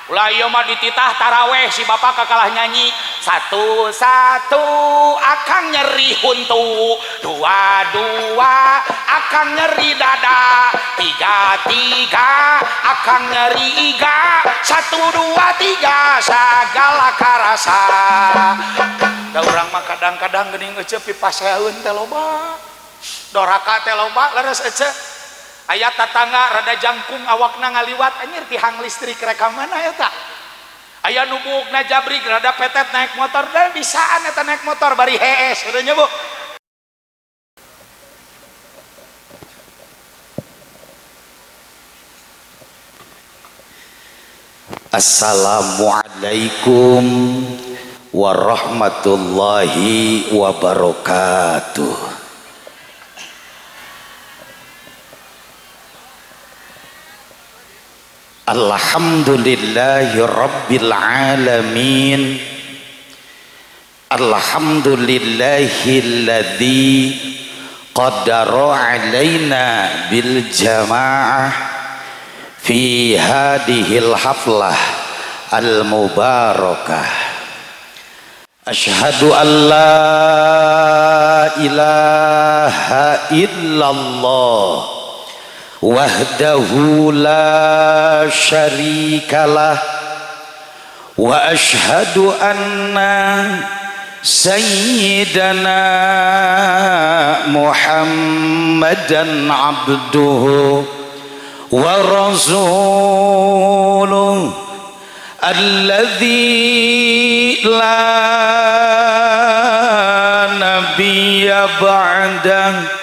Ulah ieu mah dititah taraweh si bapak kakalah nyanyi satu satu akang nyeri huntu, dua dua akang nyeri dada, tiga tiga akang nyeri iga, satu dua tiga sagala karasa. Da urang mah kadang-kadang geuning ece pipaseun teh loba, doraka teh loba leres ece. Aya tatangga rada jangkung awakna ngaliwat anjir tihang listrik rek ka mana eta. Aya nu buukna jabrik rada petet naik motor dan bisaan eta naik motor bari hees udah nya Bu. Assalamualaikum warahmatullahi wabarakatuh. Alhamdulillahi rabbil alamin. Alhamdulillahilladzi qaddara alaina bil jamaah fi hadhil haflah al mubarakah. Asyhadu an la ilaha illallah wahdahu la syarikalah wa asyhadu anna sayyidana Muhammadan abduhu wa rasuluh alladzi la nabiyya ba'dah.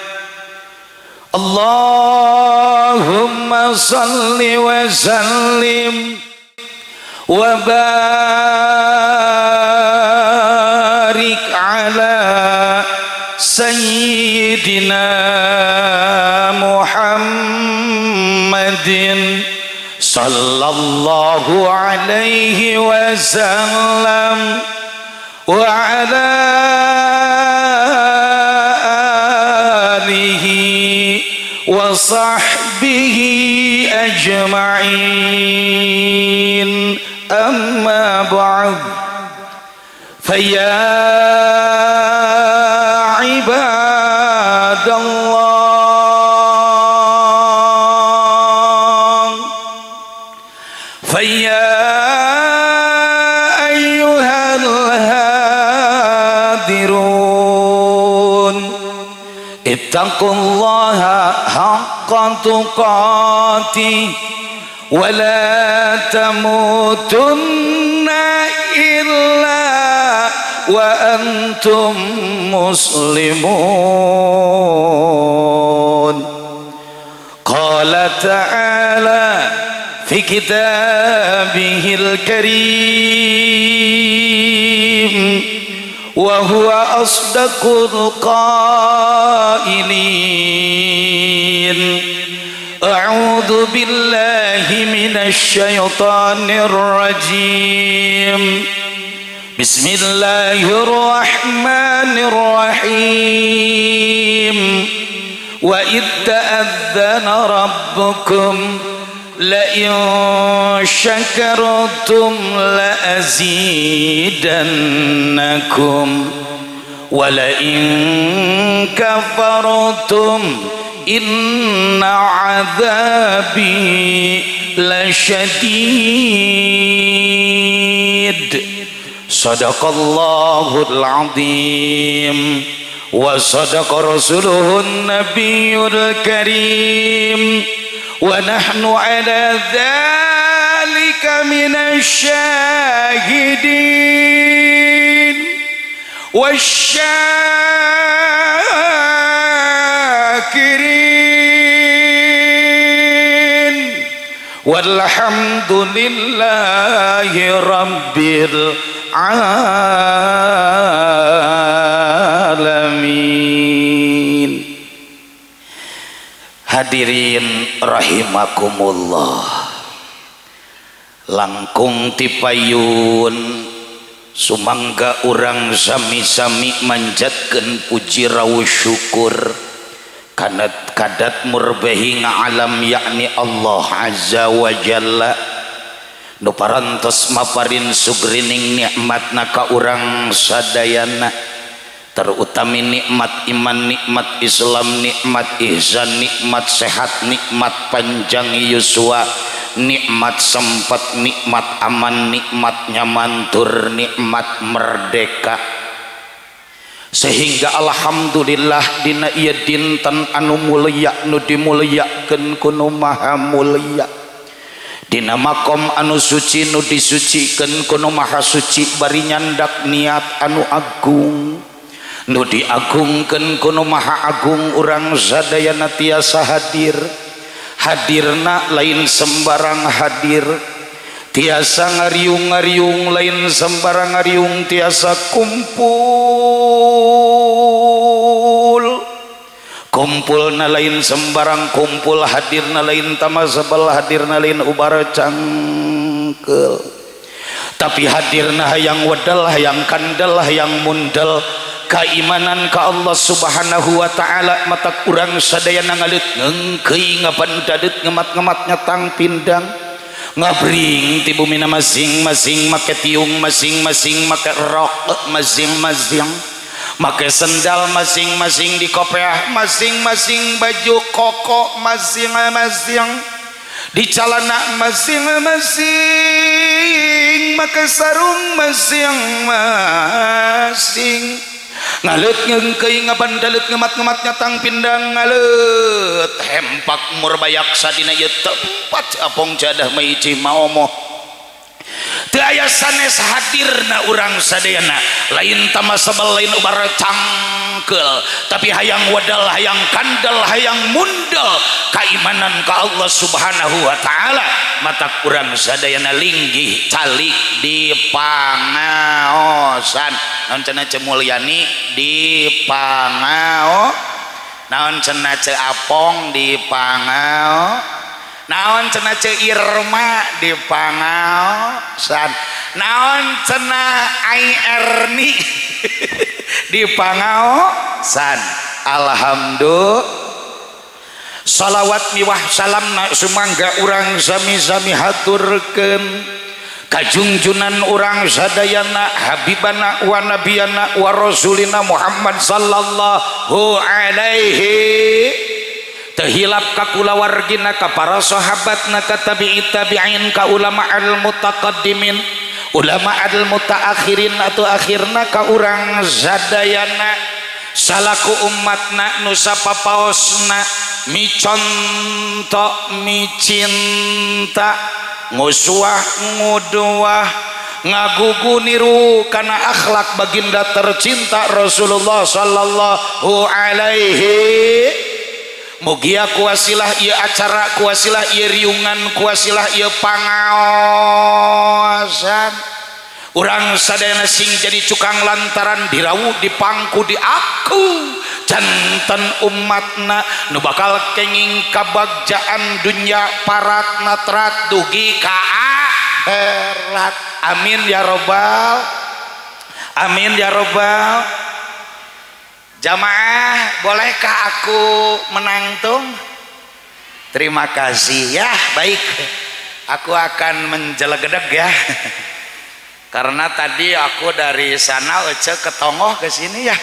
Allahumma salli wa sallim wa barik ala sayyidina Muhammadin sallallahu alaihi wasallam wa ala alihi wa sahbihi ajma'in. Amma ba'd, faya ibadallah, faya ayyuhal hadirun, ittaqullaha haqqa tuqatih wa la tamutunna illa wa antum muslimun. Qala ta'ala fi kitabihil karim wa huwa asdaqul qailin. A'udzu billahi minasy syaithanir rajim. Bismillahirrahmanirrahim. Wa idh ta'adzana rabbukum la in syakartum la azidannakum wa la in kafartum inna adzabi lasyadid. Sadaqallahul azim wa sadaqa rasuluhun nabiyul karim wa nahnu ala dzalika minasy syahidin wasyakirin walhamdulillahi rabbil alamin. Hadirin rahimakumullah, langkung tipayun sumangga urang sami-sami manjatkeun puji rawu syukur kanat kadat murbehi alam yakni Allah azza wa jalla. Nu parantos maparin sugrining nikmatna ka urang sadayana, terutami nikmat iman, nikmat Islam, nikmat ihsan, nikmat sehat, nikmat panjang yuswa, nikmat sempat, nikmat aman, nikmat nyaman, tur nikmat merdeka. Sehingga alhamdulillah dina ieu dinten anu mulia nu dimuliakeun ku Nu Maha Mulia, dina makom anu suci nu disucikeun ku Nu Maha Suci, bari nyandak niat anu agung nu diagungkeun ku Nu Maha Agung, urang sadayana tiasa hadir. Hadirna lain sembarang hadir, tiasa ngariung-ngariung lain sembarang ngariung, tiasa kumpul kumpulna lain sembarang kumpul, hadirna lain tamasebel, hadirna lain ubar cangkeul, tapi hadirna hayang wedel, hayang kandel, hayang mundel keimanan ka Allah Subhanahu wa ta'ala. Matak urang sadayana ngaleut ngeungkeuy, ngabandadeut, ngemat-ngemat, nyatang pindang, ngabring ti bumina masing-masing, make tiung masing-masing, make rok masing-masing, make sendal masing-masing, di kopeah masing-masing, baju koko masing-masing, di calana masing-masing, make sarung masing-masing, ngaleut ngeungkeuy, ngabandalet, ngemat-ngemat, nyatang pindang, ngaleut hempak murbayaksa dina ieu tempat apong jadah maici maomoh. Teu aya sanes hadirna urang sadayana lain tamasebel, lain ubar cangkeul, tapi hayang wedal, hayang kandel, hayang mundel keimanan ka Allah Subhanahu wa ta'ala. Matak urang sadayana linggih calik di pangaosan. Naon cenah Ceu Mulyani? Di pangao. Naon cenah Ceu Apong? Di pangao. Naon cenah Ceu Irma? Di pangaosan. Naon cenah Ai Erni? Di pangaosan. Alhamdulillah. Salawat miwah salam sumangga urang sami-sami haturkeun kajungjunan urang sadayana habibana wa nabiyana wa rasulina Muhammad sallallahu alaihi, teu hilap ka kulawargina, ka para sahabatna, ka tabi'i tabi'in, ka ulama al mutaqaddimin, ulama al mutaakhirin, atau akhirna ka urang sadayana salaku umatna nu sapapaosna miconto micinta, ngusuah nguduah, ngagugu niru kana akhlak baginda tercinta Rasulullah sallallahu alaihi. Mugia kuwasilah ieu acara, kuwasilah ieu riungan, kuwasilah ieu pangaosan, urang sadayana sing jadi cukang lantaran dirawu, dipangku, diaku janten umatna nu bakal kenging kabagjaan dunya parat natrat dugi ka akhirat. Amin ya robbal amin ya robbal. Jamaah, bolehkah aku menangtung? Terima kasih ya. Baik, aku akan menjelegedeg ya, karena tadi aku dari sana ece ke Tongoh ke sini ya.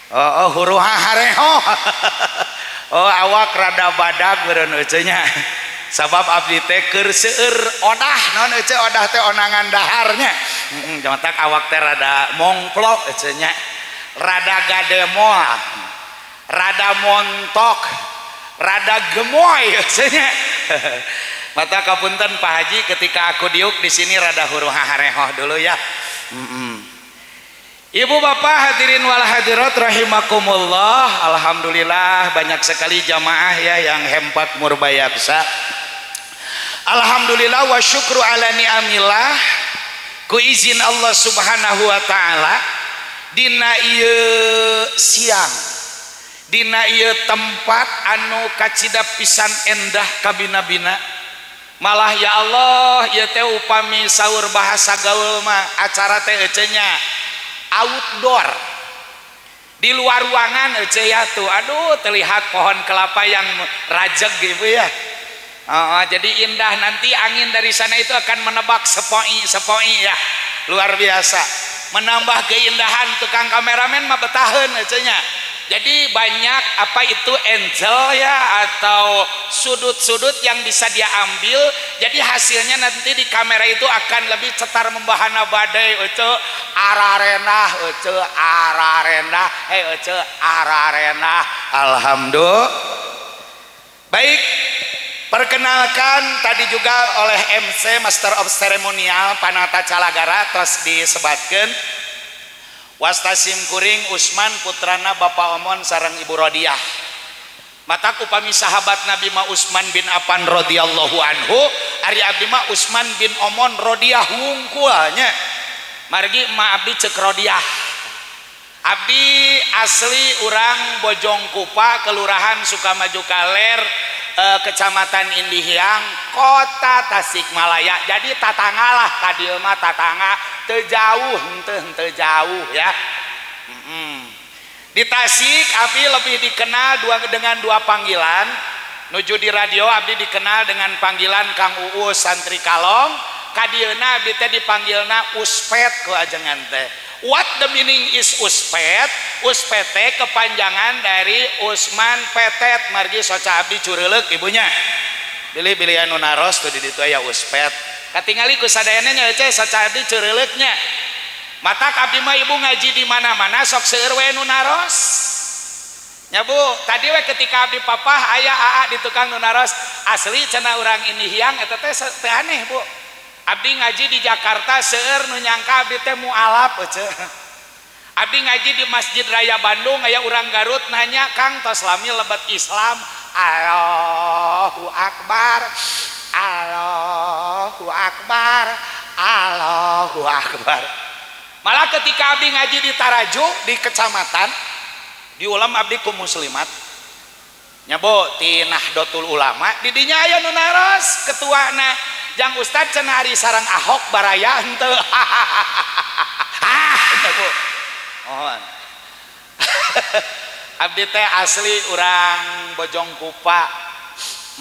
Oh, huruha hareho. Oh, awak rada badag beureun ece nya, sabab abdi teh keur seueur odah. Naon ece odah teh? Onangan daharnya. Heeh, matak awak teh rada mongplok ece nya, rada gademoal, rada montok, rada gemoy ece nya. Mata kapunten Pak Haji, ketika aku diuk di sini rada huruha harehoh dulu ya. Ibu bapak hadirin wal hadirat rahimakumullah. Alhamdulillah banyak sekali jamaah ya yang hempak murbayaksa. Alhamdulillah wa syukru ala ni'amillah. Ku izin Allah Subhanahu wa ta'ala, dina ieu siang, dina ieu tempat anu kacida pisan endah kabina-bina, malah ya Allah ieu teh upami saur bahasa gaul mah acara teh ece nya outdoor, di luar ruangan ece ya. Tuh, aduh, terlihat pohon kelapa yang rajeg gitu ya. Oh, jadi indah, nanti angin dari sana itu akan menebak sepoi-sepoi ya. Luar biasa. Menambah keindahan, tukang kameramen mah betaheun nya. Jadi banyak apa itu angle ya, atau sudut-sudut yang bisa dia ambil. Jadi hasilnya nanti di kamera itu akan lebih cetar membahana badai, ece ararenah, ece ararenah, hei ece ararenah. Alhamdulillah. Baik, perkenalkan tadi juga oleh MC Master of Ceremonial Panata Calagara tos disebatkeun. Wasta simkuring Usman, putrana Bapak Omon sareng Ibu Rodiah. Matak upami sahabat Nabi ma Usman bin Affan radhiyallahu anhu, ari abdi mah Usman bin Omon Rodiah wungkulnya. Margi ma abdi cek Rodiah. Abdi asli urang Bojong Kupa, Kelurahan Sukamaju Kaler, Kecamatan Indihiang, Kota Tasikmalaya. Jadi tatangga lah, tadi mah tatangga, teu jauh, henteu henteu jauh ya. Di Tasik abdi lebih dikenal dengan dua panggilan. Nuju di radio abdi dikenal dengan panggilan Kang Uus Santri Kalong. Kadieuna abdi teh dipanggilna Uspet ku ajengan teh. What the meaning is Uspet? Uspet teh kepanjangan dari Usman Petet. Margi soca abdi cureulek ibunya. Bilih-bilih anu naros tuh di ditu aya Uspet. Katingali ku sadayana nya ece soca abdi cureulek nya. Matak abdi mah ibu ngaji di mana-mana sok seueur we nu naros. Nya Bu, tadi we ketika abdi papah aya aa di tukang nu naros, asli cenah urang ini hiang eta teh teu aneh Bu. Abdi ngaji di Jakarta seueur nu nyangka abdi teh mualaf ece. Abdi ngaji di Masjid Raya Bandung aya urang Garut nanya, "Kang, tos lami lebet Islam?" Allahu Akbar. Allahu Akbar. Allahu Akbar. Malah ketika abdi ngaji di Taraju di kecamatan di ulam abdi ku muslimat nya Bu ti Nahdlatul Ulama, didinya aya nu naros ketuana, "Jang Ustad, cenah ari sareng Ahok baraya henteu?" Ah teu Bu, mohon. Abdi teh asli urang Bojong Kupa,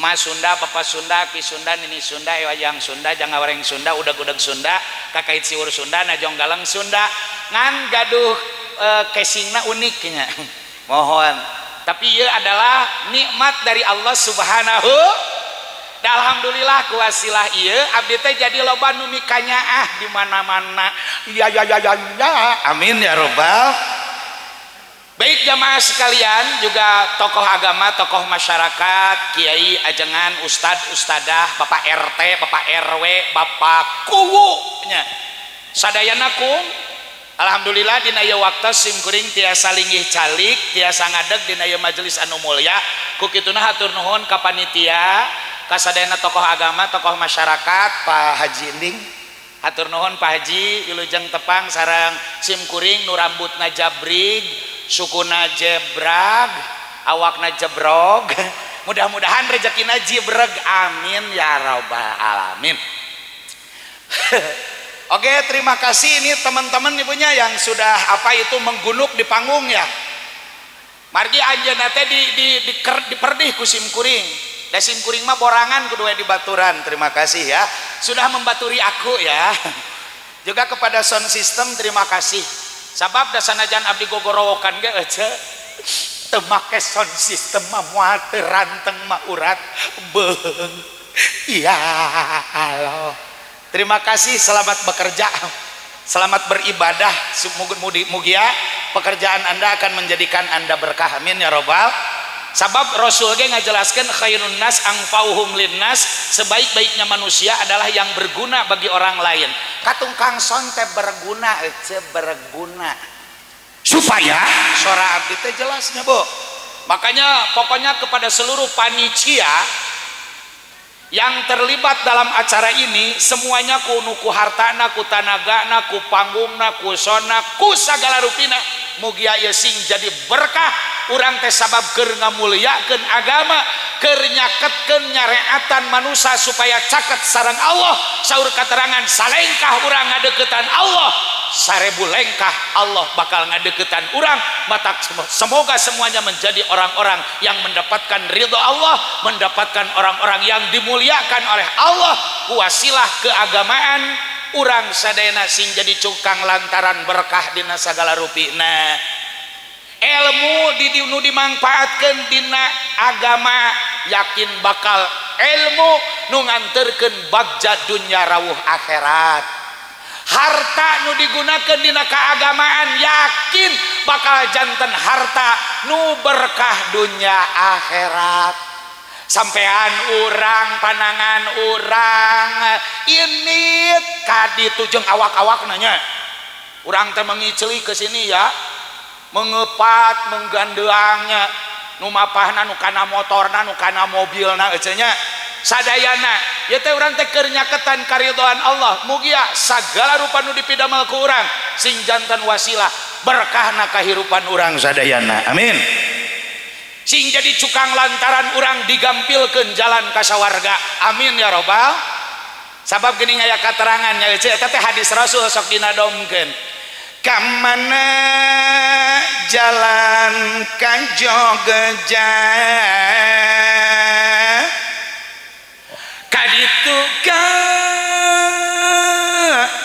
Mas Sunda, Bapak Sunda, Ki Sunda, Nini Sunda, Wayang Sunda, Jangawareng Sunda, udag-udag Sunda, Kakait Siur Sunda, Najong Galang Sunda. Ngan gaduh casingna unik nya. Mohon. Tapi ieu adalah nikmat dari Allah Subhanahu. Dan alhamdulillah kuwasilah ieu abdi teh jadi loba nu mikanyaah di mana-mana. Ya ya ya ya ya. Amin ya robbal. Baik jamaah sekalian, juga tokoh agama, tokoh masyarakat, kiai, ajengan, ustad, ustadah, bapak RT, bapak RW, bapak kuwu nya. Sadayana kum, alhamdulillah dina ieu waktu sim kuring tiasa linggih calik, tiasa ngadeg dina ieu majelis anu mulya. Ku kituna hatur nuhun ka panitia, ka sadayana tokoh agama, tokoh masyarakat, Pak Haji Ending. Hatur nuhun Pak Haji, wilujeng tepang sareng sim kuring nu rambutna jabrig, sukuna jebrag, awakna jebrog. Mudah-mudahan rezekina jibreg, amin ya rabbal alamin. Oke, terima kasih ini teman-teman ibunya yang sudah apa itu menggunuk di panggung ya. Margi anjeunna teh di diperdih ku sim kuring. Da sim kuring mah borangan kudu we dibaturan. Terima kasih ya. Sudah membaturi aku ya. Juga kepada sound system terima kasih. Sabab da sanajan abdi gogorowokan ge ece teu make sound system mah moal teu ranteng mah urat beung. Ya Allah. Terima kasih, selamat bekerja. Selamat beribadah. Mugia pekerjaan Anda akan menjadikan Anda berkah. Amin ya robbal. Sabab Rasul ge ngajelaskeun khairun nas anfa'uhum linnas, sebaik-baiknya manusia adalah yang berguna bagi orang lain. Katukang sound teh berguna, ece berguna. Supaya suara abdi teh jelasnya, Bu. Makanya pokoknya kepada seluruh panitia yang terlibat dalam acara ini semuanya, ku nu ku hartana, ku tanagana, ku panggungna, ku soundna, ku sagala rupina, mugia ieu sing jadi berkah. Urang teh sabab keur ngamulyakeun agama, keur nyaketkeun nyareatan manusia supaya caket sareng Allah. Saur katerangan salengkah urang ngadeukeutan Allah, 1000 lengkah Allah bakal ngadeukeutan urang. Mata semoga semuanya menjadi orang-orang yang mendapatkan ridho Allah, mendapatkan orang-orang yang dimuliakan oleh Allah. Wasilah keagamaan urang sadayana sing jadi cukang lantaran berkah dina sagala rupina. Ilmu di nu dimangfaatkeun dina agama yakin bakal ilmu nu nganterkeun bagja dunya rawuh akhirat. Harta nu digunakeun dina keagamaan yakin bakal janten harta nu berkah dunya akhirat. Sampean urang panangan urang ini kaditu jeung awak-awak nanya. Urang teh mengiceli ke sini ya, mengepat menggandeangnya nu mapahna nu kana motorna nu kana mobilna ece nya sadayana ieu teh urang teh keur nyaketan karidhoan Allah. Mugia sagala rupa nu dipidamel ku urang sing janten wasilah berkahna kahirupan urang sadayana. Amin. Sing jadi cukang lantaran urang digampilkeun jalan ka sawarga. Amin ya robbal. Sabab geuning aya katerangan nya ece eta teh hadis Rasul sok dinadomkeun. Kamana jalan ka Jogja kaditu ka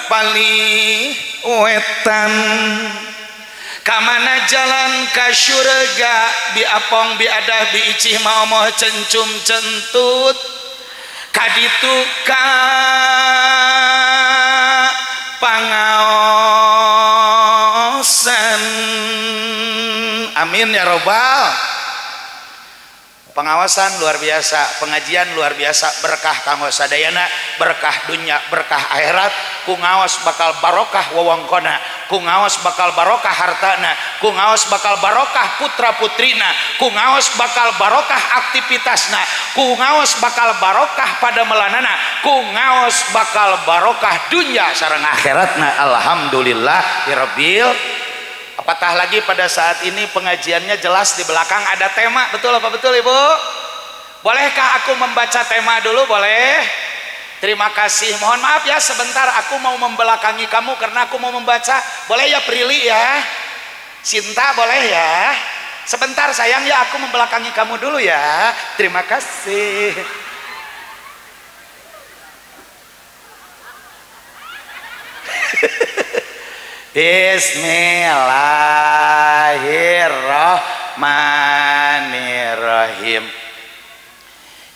palih wetan, kamana jalan ka surga bi apong bi adah bi icih maomoh cencum centut kaditu ka pangaosan. Amin ya robbal. Pengawasan luar biasa, pengajian luar biasa, berkah kanggo sadayana, berkah dunya, berkah akhirat. Ku ngaos bakal barokah wewengkona, ku ngaos bakal barokah hartana, ku ngaos bakal barokah putra putrina, ku ngaos bakal barokah aktivitasna, ku ngaos bakal barokah pada melanana, ku ngaos bakal barokah dunya sareng akhiratna. Alhamdulillah ya rabbil. Apatah lagi pada saat ini pengajiannya jelas di belakang ada tema, betul apa betul Ibu? Bolehkah aku membaca tema dulu? Boleh. Terima kasih. Mohon maaf ya sebentar aku mau membelakangi kamu karena aku mau membaca. Boleh ya Prilly ya? Sinta boleh ya? Sebentar sayang ya, aku membelakangi kamu dulu ya. Terima kasih. Bismillahirrahmanirrahim.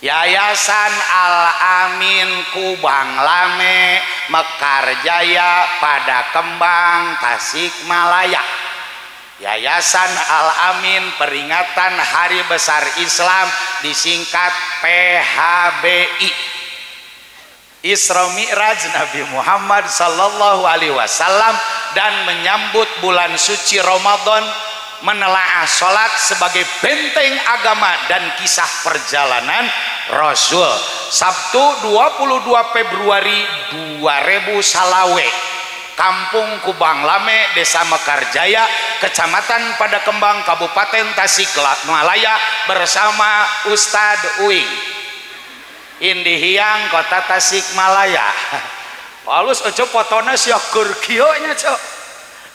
Yayasan Al-Amin Kubang Lame Mekar Jaya pada Kembang Tasikmalaya. Yayasan Al-Amin peringatan Hari Besar Islam disingkat PHBI. Isra Mi'raj Nabi Muhammad sallallahu alaihi wasallam dan menyambut bulan suci Ramadan, menelaah salat sebagai benteng agama dan kisah perjalanan Rasul. Sabtu 22 Februari 2000 Salawe, Kampung Kubang Lame, Desa Mekarjaya, Kecamatan Padakembang, Kabupaten Tasikmalaya bersama Ustadz Uing Indihiang, Kota Tasikmalaya. Halus aja fotona sia keur kieu nya cok.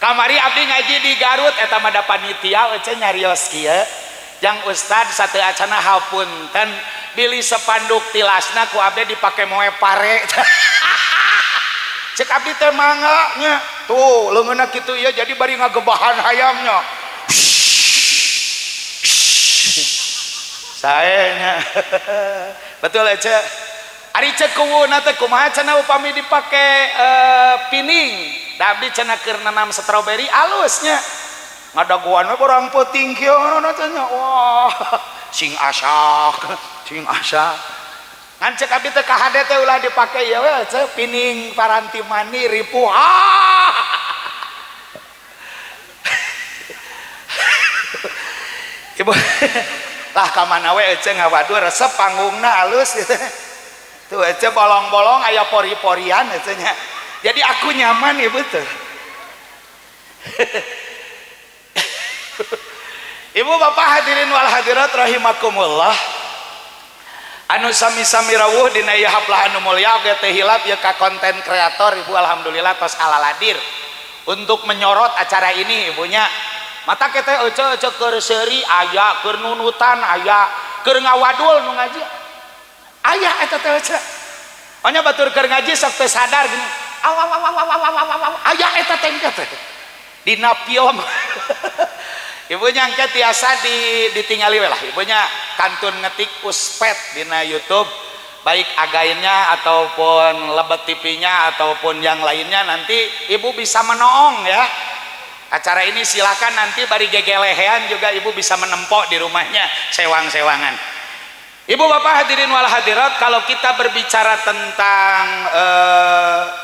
Kamari abdi ngaji di Garut eta mah da panitia ece nyarios kieu. Jang ustad sateu acana hapunten bilih sepanduk tilasna ku abdi dipake moe pare. Cek abdi teh mangga nya. Tuh leungeunna kitu ieu jadi bari ngagebahan hayamnya. Sae nya. Betul ece. Ari cek kuwuna teh kumaha cenah upami dipake pining. Da abdi cenah keur nanam stroberi alusnya. Ngadaguan we urang peuting kieu ngono cenah. Wah, sing asak, sing asak. Ngan cek abdi teh ka hade teh ulah dipake ieu we ece pining paranti mani ripuh. Ah. Ibu lah ka mana we ece ngawadu resep panggungna alus gitu. Tuh ece bolong-bolong aya pori-porian ece nya. Jadi aku nyaman ibu tuh. Ibu bapak hadirin wal hadirat rahimakumullah, anu sami-sami rawuh dina ieu haplah anu mulia oge teh hilap ya ka konten kreator. Ibu, alhamdulillah tos alaladir untuk menyorot acara ini. Ibunya mata kita ece ece, keur seuri aya, keur nunutan aya, keur ngawadul nu ngaji aya. Eta teh ece hanya batur keur ngaji sok teu sadar gini, aw aw aw aw aw aw aw aw, aya eta teh teh dina film. Ibunya engke tiasa di ditingali lah. Ibunya kantun ngetik Uspet dina YouTube, baik againnya ataupun Lebet TV-nya ataupun yang lainnya, nanti ibu bisa menoong ya acara ini. Silahkan nanti bari gegelehean juga ibu bisa menempok di rumahnya sewang-sewangan. Ibu bapak hadirin wal hadirat, kalau kita berbicara tentang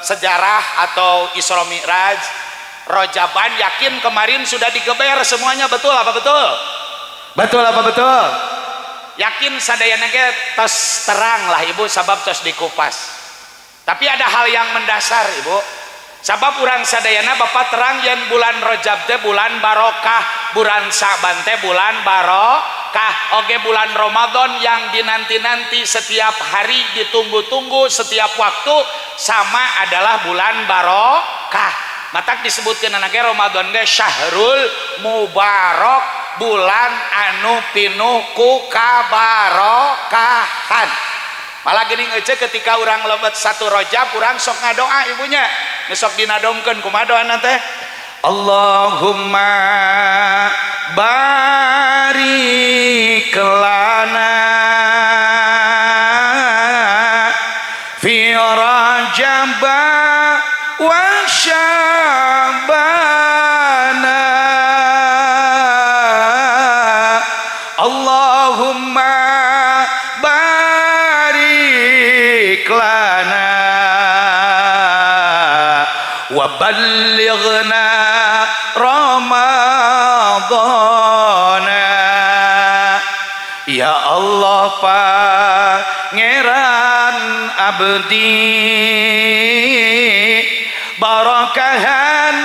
sejarah atau Isra Mi'raj, Rojaban, yakin kemarin sudah digeber semuanya. Betul apa betul? Betul apa betul? Yakin sadayana ge tos terang lah, ibu, sabab tos dikupas. Tapi ada hal yang mendasar, ibu, sabab urang sadayana, bapak, terang yang bulan Rojab teh bulan barokah, bulan Sa'ban teh bulan barokah, oge bulan Ramadan yang dinanti-nanti setiap hari, ditunggu-tunggu setiap waktu, sama adalah bulan barokah. Matak disebutkan anaknya Ramadan ge syahrul mubarok, bulan anu pinuh ku kabarokahan. Malah gini ngece, ketika orang lebet 1 Rojab, urang sok ngadoa. Ibunya sok dinadomkeun. Kumaha doana teh? Allahumma barik lana fi Rajab wa Sya'bana, Allahumma barik lana wa ballighna Ramadana. Ya Allah, Pangeran abdi, barakahan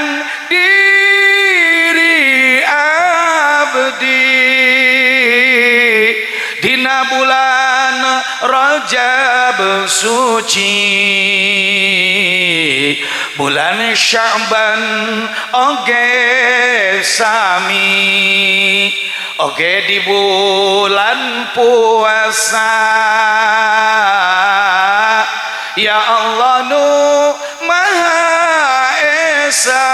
diri abdi dina bulan Rajab suci, bulan Sya'ban oge sami, oge di bulan puasa. Ya Allah nu Maha Esa,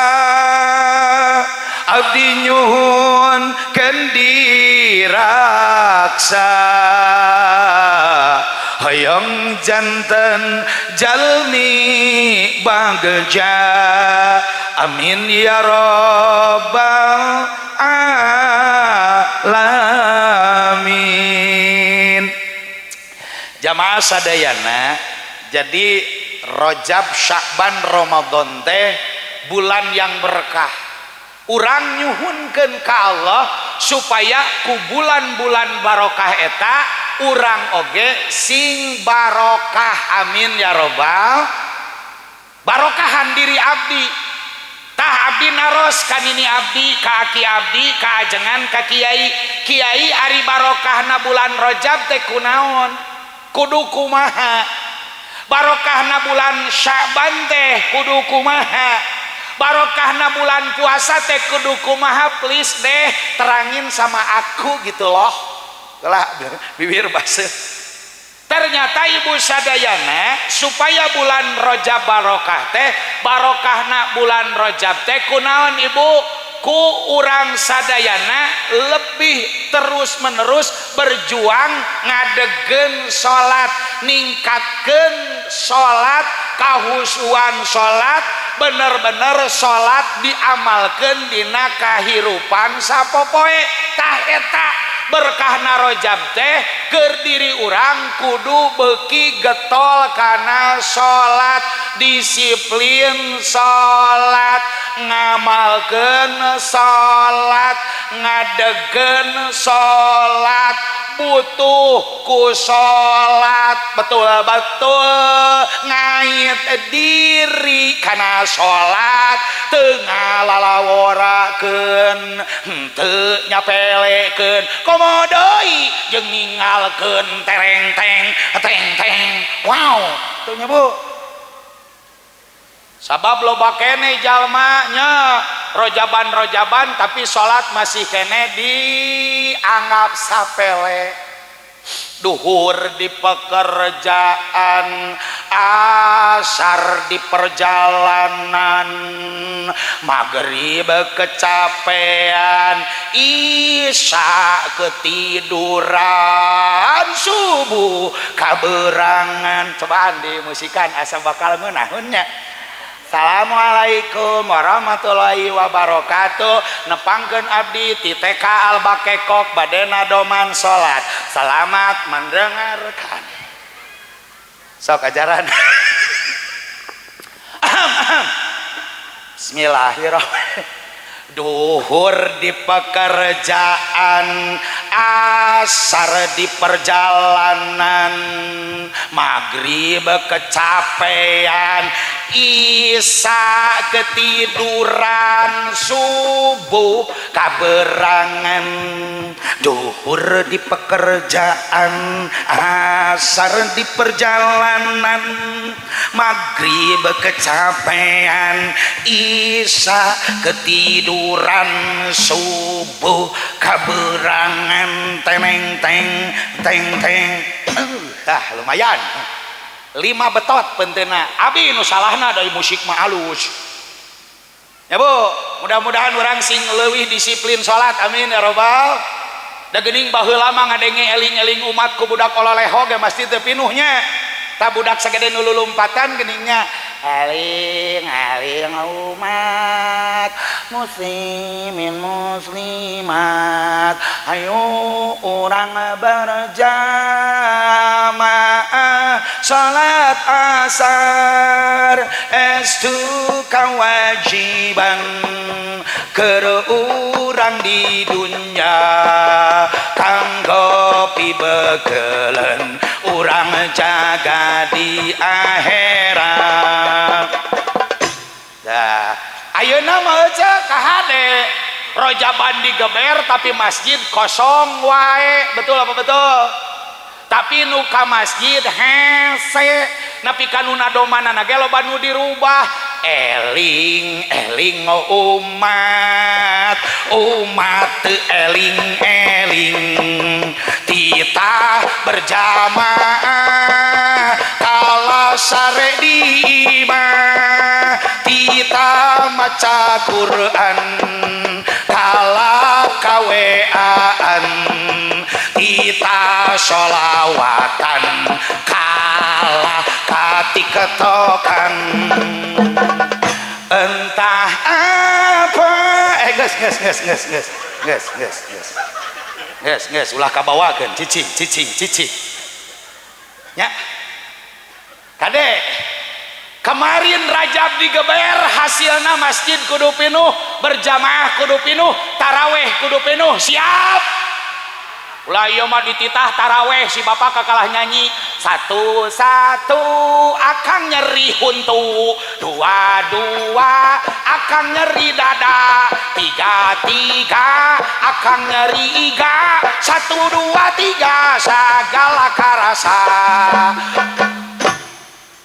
abdi nyuhun direksa, hoyong janten jalmi bagja. Amin ya robbal alamin. Jamaah sadayana, jadi Rojab, Syakban, Ramadan teh bulan yang berkah. Urang nyuhunkeun ka Allah supaya ku bulan-bulan barokah eta urang oge sing barokah. Amin ya robbal. Barokahan diri abdi. Tah, abdi naros ka nini abdi, ka aki abdi, ka ajengan, ka kiai. Kiai, ari barokahna bulan Rojab teh kunaon, kudu kumaha? Barokahna bulan Sya'ban teh kudu kumaha? Barokahna bulan puasa teh kudu kumaha? Please deh, terangin sama aku gitu loh lah, bibir basah. Ternyata, ibu sadayana, supaya bulan Rojab barokah teh, barokahna bulan Rojab teh kunaon, ibu? Ku urang sadayana lebih terus menerus berjuang ngadegen salat, ningkatkan salat, kahusuan salat, bener-bener salat diamalkan dina kahirupan sapopoe. Tah, eta Berkahna Rojab teh keur diri urang kudu beuki getol kana salat, disiplin salat, ngamalkeun salat, ngadegkeun salat, butuh ku salat, betul-betul ngait diri kana salat, teu ngalalaworakeun, henteu nyapelekeun, komo deui jeung ninggalkeun tereng teng teng teng. Wow, teu nya Bu. Sabab loba kene jalma nya rojaban-rojaban tapi salat masih kene dianggap sapele. Duhur di pekerjaan, asar di perjalanan, maghrib kecapean, isya ketiduran, subuh kaberangan. Cobaan dimusikan asa bakal ngeunaheun nya. Assalamualaikum warahmatullahi wabarakatuh. Nepangkeun abdi ti TK Al-Bakekok badena doman salat. Selamat mendengarkan. Sok ajaran. Bismillahirrahmanirrahim. Duhur di pekerjaan, asar di perjalanan, maghrib kecapean, isya ketiduran, subuh kaberangan. Duhur di pekerjaan, asar di perjalanan, maghrib kecapean, isya ketiduran, subuh kaberangan. Teneng teng teng teng. Lumayan 5 betot pentena. Abi nu salahna dari musik mah alus ya Bu. Mudah-mudahan urang sing leuwih disiplin salat, amin ya robbal. Da geuning baheula mah ngadenge eling-eling umat ku budak ololeho ge masjid teu pinuhnya. Ta budak sagede nu lulumpatan geningnya eling-eling umat muslimin muslimat, ayo urang berjamaah salat asar estu kewajiban keur urang di dunya kanggo pibekeuleun urang jaga di akhirat. Dah, ayeuna mah euceu kahade rojaban digeber tapi masjid kosong wae, betul apa betul? Tapi nu ka masjid hese, nepi ka nu nadomanana ge loba nu dirubah. Eling eling umat, umat teu eling eling, titah berjamaah kala sare di imah, titah maca Quran kala kaweaan, titah sholawatan kala katiketokan. Entah apa geus geus geus geus geus geus geus geus geus geus ulah kabawakeun cicing cicing cicing nya. Kade kemarin Rajab digeber hasilna masjid kudu pinuh, berjamaah kudu pinuh, taraweh kudu pinuh. Siap? Ulah ieu mah dititah taraweh si bapak kakalah nyanyi. 1 1 akang nyeri huntu, 2 2 akang nyeri dada, 3 3 akang nyeri iga, 1 2 3 sagala karasa.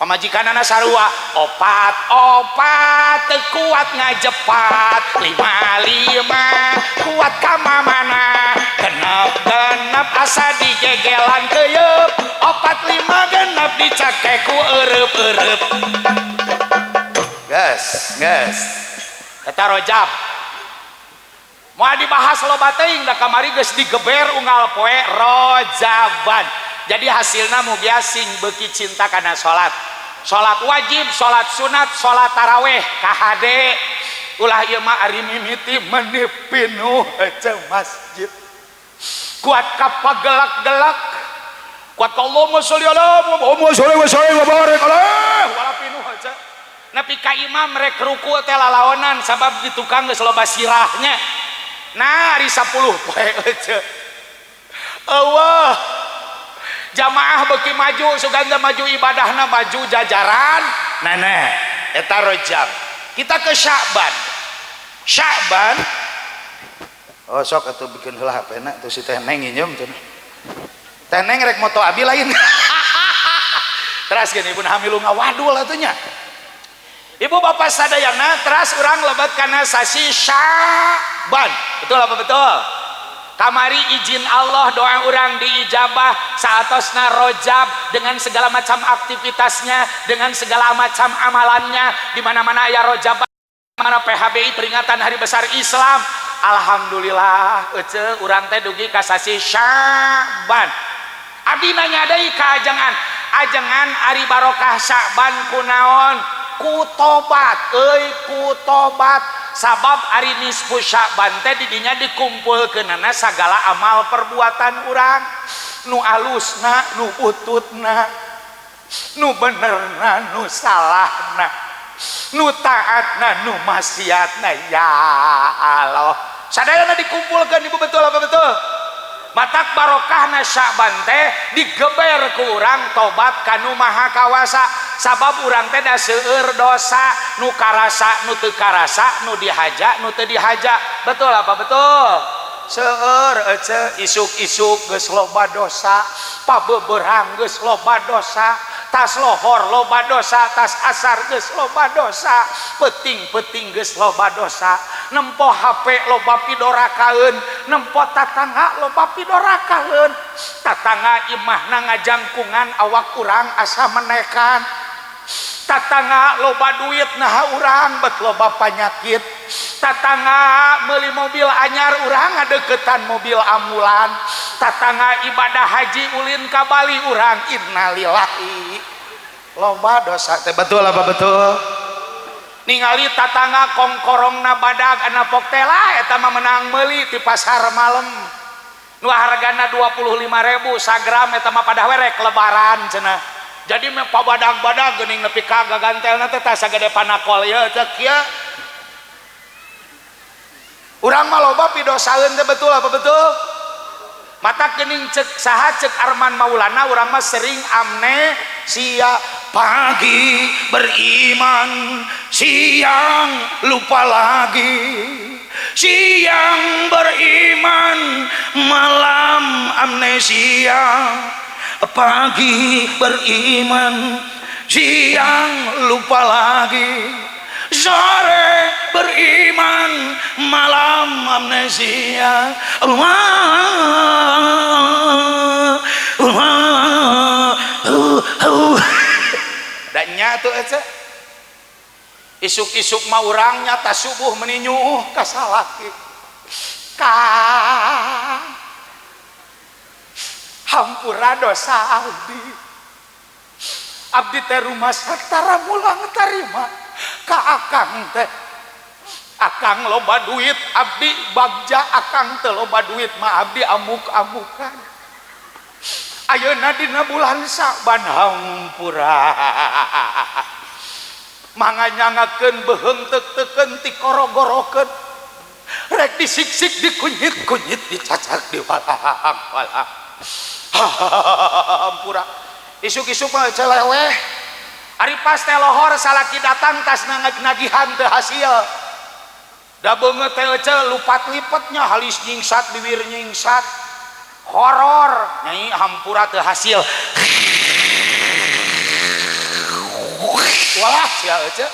Pamajikanana sarua 4 4 teu kuat ngajepat, 5 5 kuat ka mamana, genep genep asa digegelan keuyeub, 4 5 genep dicake ku eureub-eureub. Geus geus eta Rojab moal dibahas loba teuing da kamari geus digeber unggal poe Rojaban. Jadi hasilna mugia sing beuki cinta kana salat. Salat wajib, salat sunat, salat taraweh kahade. Ulah ieu mah ari mimiti meuni pinuh ece masjid. Kuat ka pagelak-gelak, kuat ka Allahumma sholli ala Muhammad sholli wa sallim wa barik alaihi wala pinuh aja. Nepi ka imam rek ruku teh lalaonan sabab di tukang geus loba sirahnya. Nah, ari 10 poe aja. Eueuh. Jamaah beuki maju, suganda maju ibadahna maju jajaran. Nah, eta Rajab. Kita ke Sya'ban. Sya'ban. Oh sok atuh bikin heula HP-na tuh si Teh Neng nginjem cenah. Teh Neng rek moto abi lain. Teras gini ibu hamilu ngawadul atuh nya. Ibu bapak sadayana teras urang lebet kana sasi Sya'ban. Betul apa betul? Kamari izin Allah doa urang diijabah saatosna Rajab dengan segala macam aktivitasnya, dengan segala macam amalannya, di mana-mana aya Rajab, mana PHBI peringatan Hari Besar Islam. Alhamdulillah ece urang teh dugi ka sasi Sya'ban. Abdi nanya deui ka ajengan, ajengan ari barokah Sya'ban kunaon? Ku tobat euy, ku tobat. Sabab ari nisfu Sya'ban teh didinya dikumpulkeunana sagala amal perbuatan urang, nu alusna, nu bututna, nu benerna, nu salahna, nu taatna, nu maksiatna. Ya Allah, sadayana dikumpulkeun. Ibu betul apa betul? Matak barokahna Sya'ban teh digeber ku urang tobat ka Nu Maha Kawasa, sabab urang teh da seueur dosa, nu karasa, nu teu karasa, nu dihaja, nu teu dihaja. Betul apa betul? Seueur ece, isuk-isuk geus loba dosa, pabeberang geus loba dosa, tas lohor loba dosa, tas asar geus loba dosa, peuting-peuting geus loba dosa, nempo HP loba pidorakaeun, nempo tatangga loba pidorakaeun, tatangga imahna ngajangkungan awak urang asa menekan, tatangga loba duit nah urang bet loba panyakit, tatangga meuli mobil anyar urang ngadeukeutan mobil ambulan, tatangga ibadah haji ulin ka Bali urang innalillahi, loba dosa teh. Betul apa betul? Ningali tatangga kongkorongna badag anapok teh lah eta mah menang meuli ti pasar malam nu hargana 25.000 sagram eta mah padah we rek lebaran cenah. Jadi mah pabadag-badag geuning nepi ka gagantelna teh tah sagede panakol ieu teh kieu. Urang mah loba pidosaeun teh. Betul apa betul? Mata geuning cek saha, cek Arman Maulana, urang mah sering amnesia, pagi beriman, siang lupa lagi, siang beriman, malam amnesia, pagi beriman, siang lupa lagi, sore beriman, malam amnesia. Allah Allah dan nya tuh ece isuk-isuk mah urangnya tas subuh meninyuh kasalaki kang hampura dosa abdi, abdi teh rumah tara mulang tarima ka akang teh, akang loba duit abdi bagja, akang teh loba duit mah abdi amuk-amukan. Ayeuna dina bulan Sa'ban hampura manganyangakeun beuheung teuk-teukeun tikorogorokeun rek disiksik dikunyit-kunyit dicacak diwalang-walang hampura. Isuk-isuk mah celeweh ari pas teh lohor salaki datang tas nagihan teu hasil da beungeut teh ece lupat lipetnya halis nyingsat bibir nyingsat horor nyai hampura teu hasil walah sia ece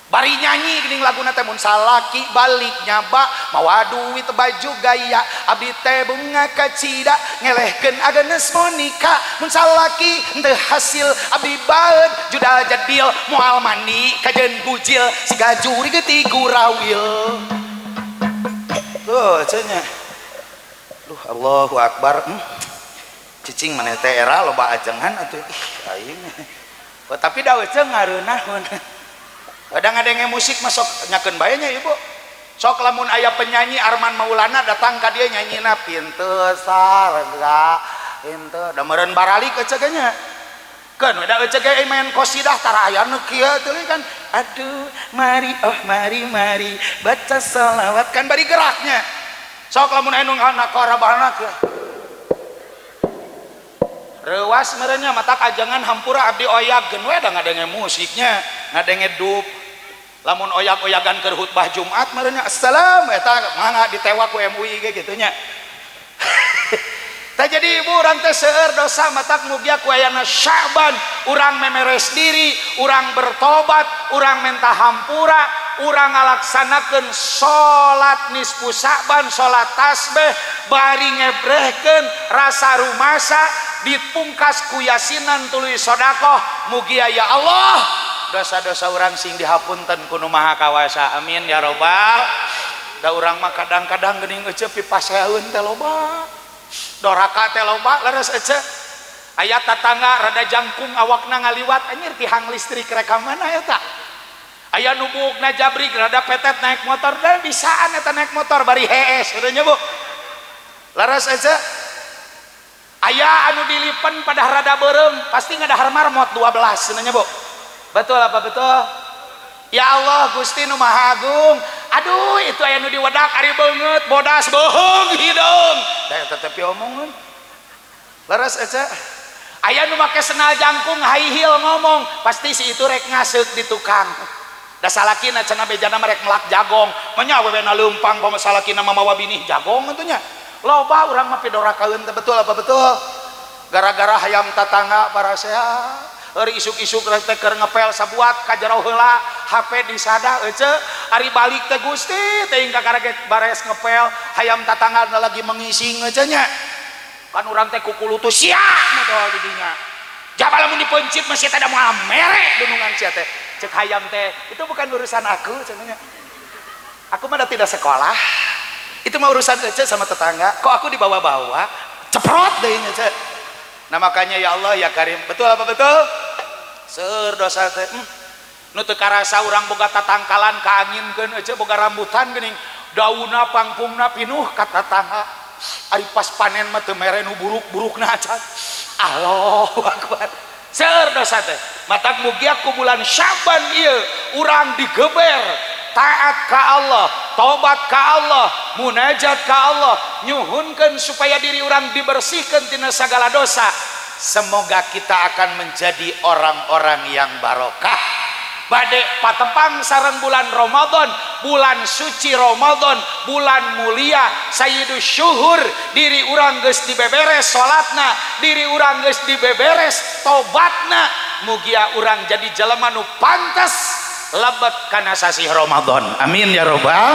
bari nyanyi geuning laguna teh mun salaki balik nyaba mawa duit baju gaya abdi teh bunga kacida ngelehkeun Agnes Monica mun salaki teu hasil abdi baeud judal jadil moal mandi kajeun bujil siga jurig ti gurawil. Tuh cenah. Duh Allahu akbar. Cicing maneh teh era loba ajengan atuh ih aing. Tapi da ece ngareunahun. Kadang ngadenge musik masuk nyakeun bae nya ibu. Sok lamun aya penyanyi Arman Maulana datang ka dieu nyanyina pintu sarga pintu da meureun baralik ece ge nya. Keun we da ece ge main qasidah tara aya nu kieu teuing kan. Aduh mari oh mari mari baca selawat kan bari geraknya. Sok lamun aya nu nakora bahana kieu. Reuas meureun nya matak ajangan hampura abdi oyag geun we da ngadenge musiknya, ngadenge dup. Lamun oyag-oyagan keur khutbah Jumat meureun nya assalam eta mangga ditewak ku MUI ge kitu nya. Tah jadi ibu urang teh seueur dosa matak mugia ku ayana Sya'ban urang memeres diri, urang bertobat, urang menta hampura, urang ngalaksanakeun salat nisfu Sya'ban, salat tasbih, bari ngebrehkeun rasa rumasa dipungkas ku yasinan tuluy sedekah. Mugia ya Allah dosa-dosa urang sing dihapunten ku Nu Maha Kawasa. Amin ya robbal. Da urang mah kadang-kadang geuning ece pipaseun teh loba. Doraka teh loba leres ece. Aya tatangga rada jangkung awakna ngaliwat anjir tihang listrik rek ka mana eta. Aya nu buukna jabrik rada petet naik motor da bisaan eta naik motor bari hees heueuh nya Bu. Leres ece. Aya anu dilipen pada rada beureum pasti ngadahar marmot 12 cenah nya Bu. Betul apa betul? Ya Allah Gusti Nu Maha Agung. Aduh itu aya nu diwedak ari beungeut bodas bohong hideung. Da eta teh piomongeun. Leres ece. Aya nu make sendal jangkung high heel ngomong, pasti si itu rek ngaseuk di tukang. Da salakina cenah bejana mah rek melak jagong. Manya awewena leumpang pama salakina mamawa binih jagong atuh nya. Loba urang mah pidorakaeun teh betul apa betul? Gara-gara hayam tatangga parasea. Ari isuk-isuk teh keur ngepel sabuat ka jero heula HP disada ece ari balik teh Gusti teuing ka karege bares ngepel hayam tatangga lagi mengising ece nya kan urang teh kukulutu sia modol di dinya jaba lamun dipencit mah sia teh da moal mere dunungan sia teh cek hayam teh itu bukan urusan aku cenah nya aku mah da tidak sekolah itu mah urusan ece sama tetangga kok aku dibawa-bawa ceprot deui nya ece. Nah makanya ya Allah ya Karim betul apa betul? Seueur dosa teh nu teu karasa urang boga tatangkalan kaanginkeun ece boga rambutan geuning daunna pangpungna pinuh ka tatangga ari pas panen mah teu mere nu buruk-burukna acan. Allahu akbar. Seueur dosa teh matak mugia ku bulan Syaban ieu urang digeber taat ka Allah, tobat ka Allah, munajat ka Allah, nyuhunkeun supaya diri urang dibersihkeun tina sagala dosa. Semoga kita akan menjadi orang-orang yang barokah. Bade patepang sareng bulan Ramadan, bulan suci Ramadan, bulan mulia, sayyidus syuhur, diri urang geus dibeberes salatna, diri urang geus dibeberes tobatna, mugia urang jadi jelema nu pantes lebet kana sasih Ramadan. Amin ya robbal.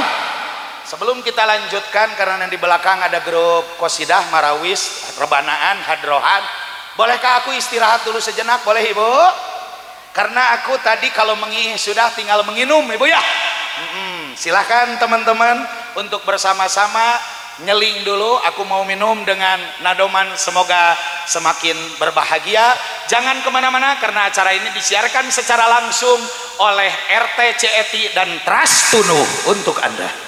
Sebelum kita lanjutkan karena di belakang ada grup qasidah, marawis, rebanaan, hadrohan. Bolehkah aku istirahat dulu sejenak? Boleh Ibu? Karena aku tadi kalau mengih sudah tinggal menginum Ibu ya. Silahkan teman-teman untuk bersama-sama nyeling dulu. Aku mau minum dengan nadoman semoga semakin berbahagia. Jangan kemana-mana karena acara ini disiarkan secara langsung oleh RTCETI dan Trastunu untuk Anda.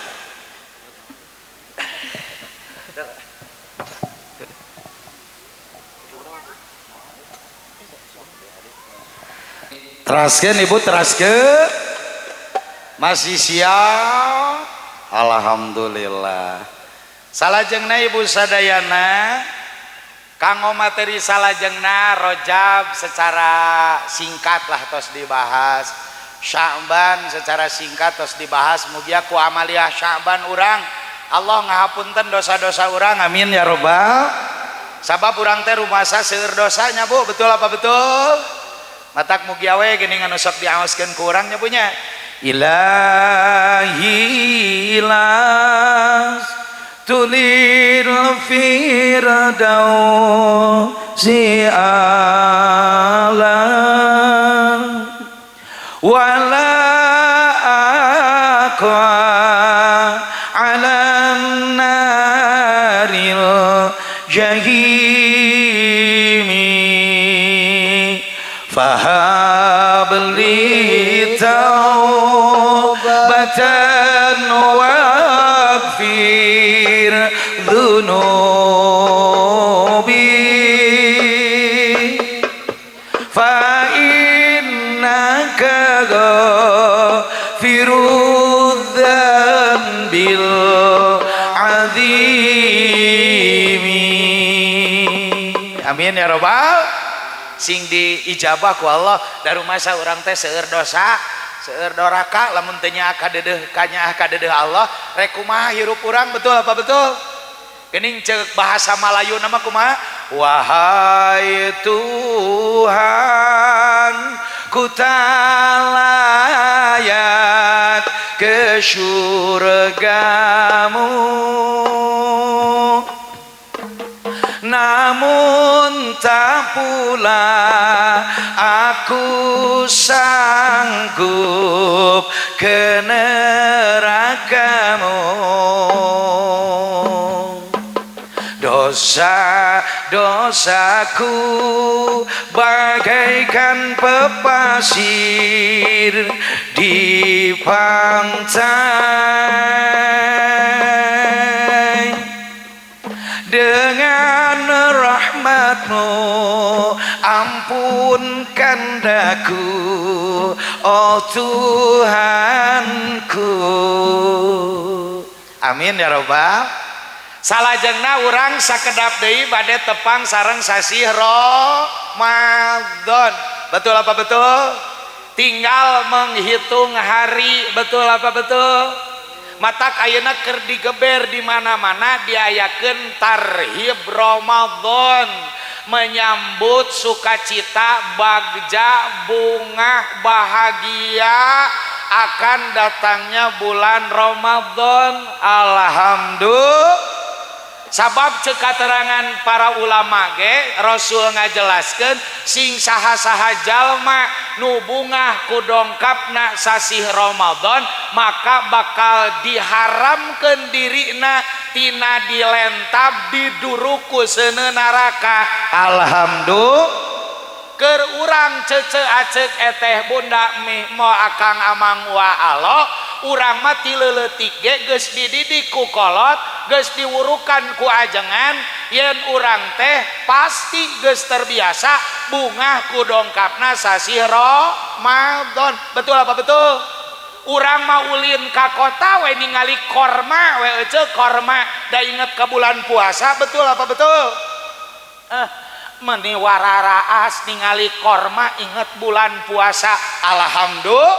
Teraskeun Ibu, teraskeun. Masih siap? Alhamdulillah. Salajengna Ibu sadayana kanggo materi salajengna Rojab secara singkat lah tos dibahas, Sya'ban secara singkat tos dibahas. Mugia ku amaliyah Sya'ban urang Allah ngahapunten dosa-dosa urang, amin ya robbal. Sabab urang teh rumasa seueur dosanya Bu, betul apa betul? Matak mugia we geuning anu sok diaoskeun ku urang nya punya. Ilahi las tulil firdausi ala wala aqwa ala naril jahimi fahab li taubatan wa ghafiru dzambil azimi. Amin ya robbal. Sing diijabah ku Allah. Darumasa urang teh seueur dosa, seueur doraka, lamun teu nyaah kadeudeeh kanyaah kadeudeeh Allah, rek kumaha hirup urang, betul apa betul? Geuning ceuk bahasa Malayu nama kumaha? Wahai Tuhan, ku tak layak ke syurgamu, namun tak pula aku sanggup ke nerakamu. Dosa-dosaku bagaikan pepasir di pantai, dengan rahmatmu ampunkan daku, oh Tuhanku. Amin ya robbal. Salajengna urang sakedap deui bade tepang sareng sasih Ramadan. Betul apa betul? Tinggal menghitung hari, betul apa betul? Matak ayeuna keur digeber di mana-mana diayakeun tarhib Ramadan, menyambut sukacita, bagja, bungah, bahagia akan datangnya bulan Ramadan. Alhamdulillah. Sabab cek katerangan para ulama ge, Rasul ngajelaskeun sing saha-saha jalma nu bungah ku dongkapna sasih Ramadan, maka bakal diharamkeun dirina tina dilentab diduruku seuneu neraka. Alhamdulillah. Keur urang cece acek eteh bunda mih mo akang amang wa alo, urang mah ti leuletik ge geus dididik ku kolot, geus diwurukan ku ajengan, yen urang teh pasti geus terbiasa bungah ku dongkapna sasih Ramadan. Betul apa betul? Urang mah ulin ka kota we ningali korma we ece korma da inget ke bulan puasa, betul apa betul? Meni wararaas ningali korma inget bulan puasa. Alhamdulillah.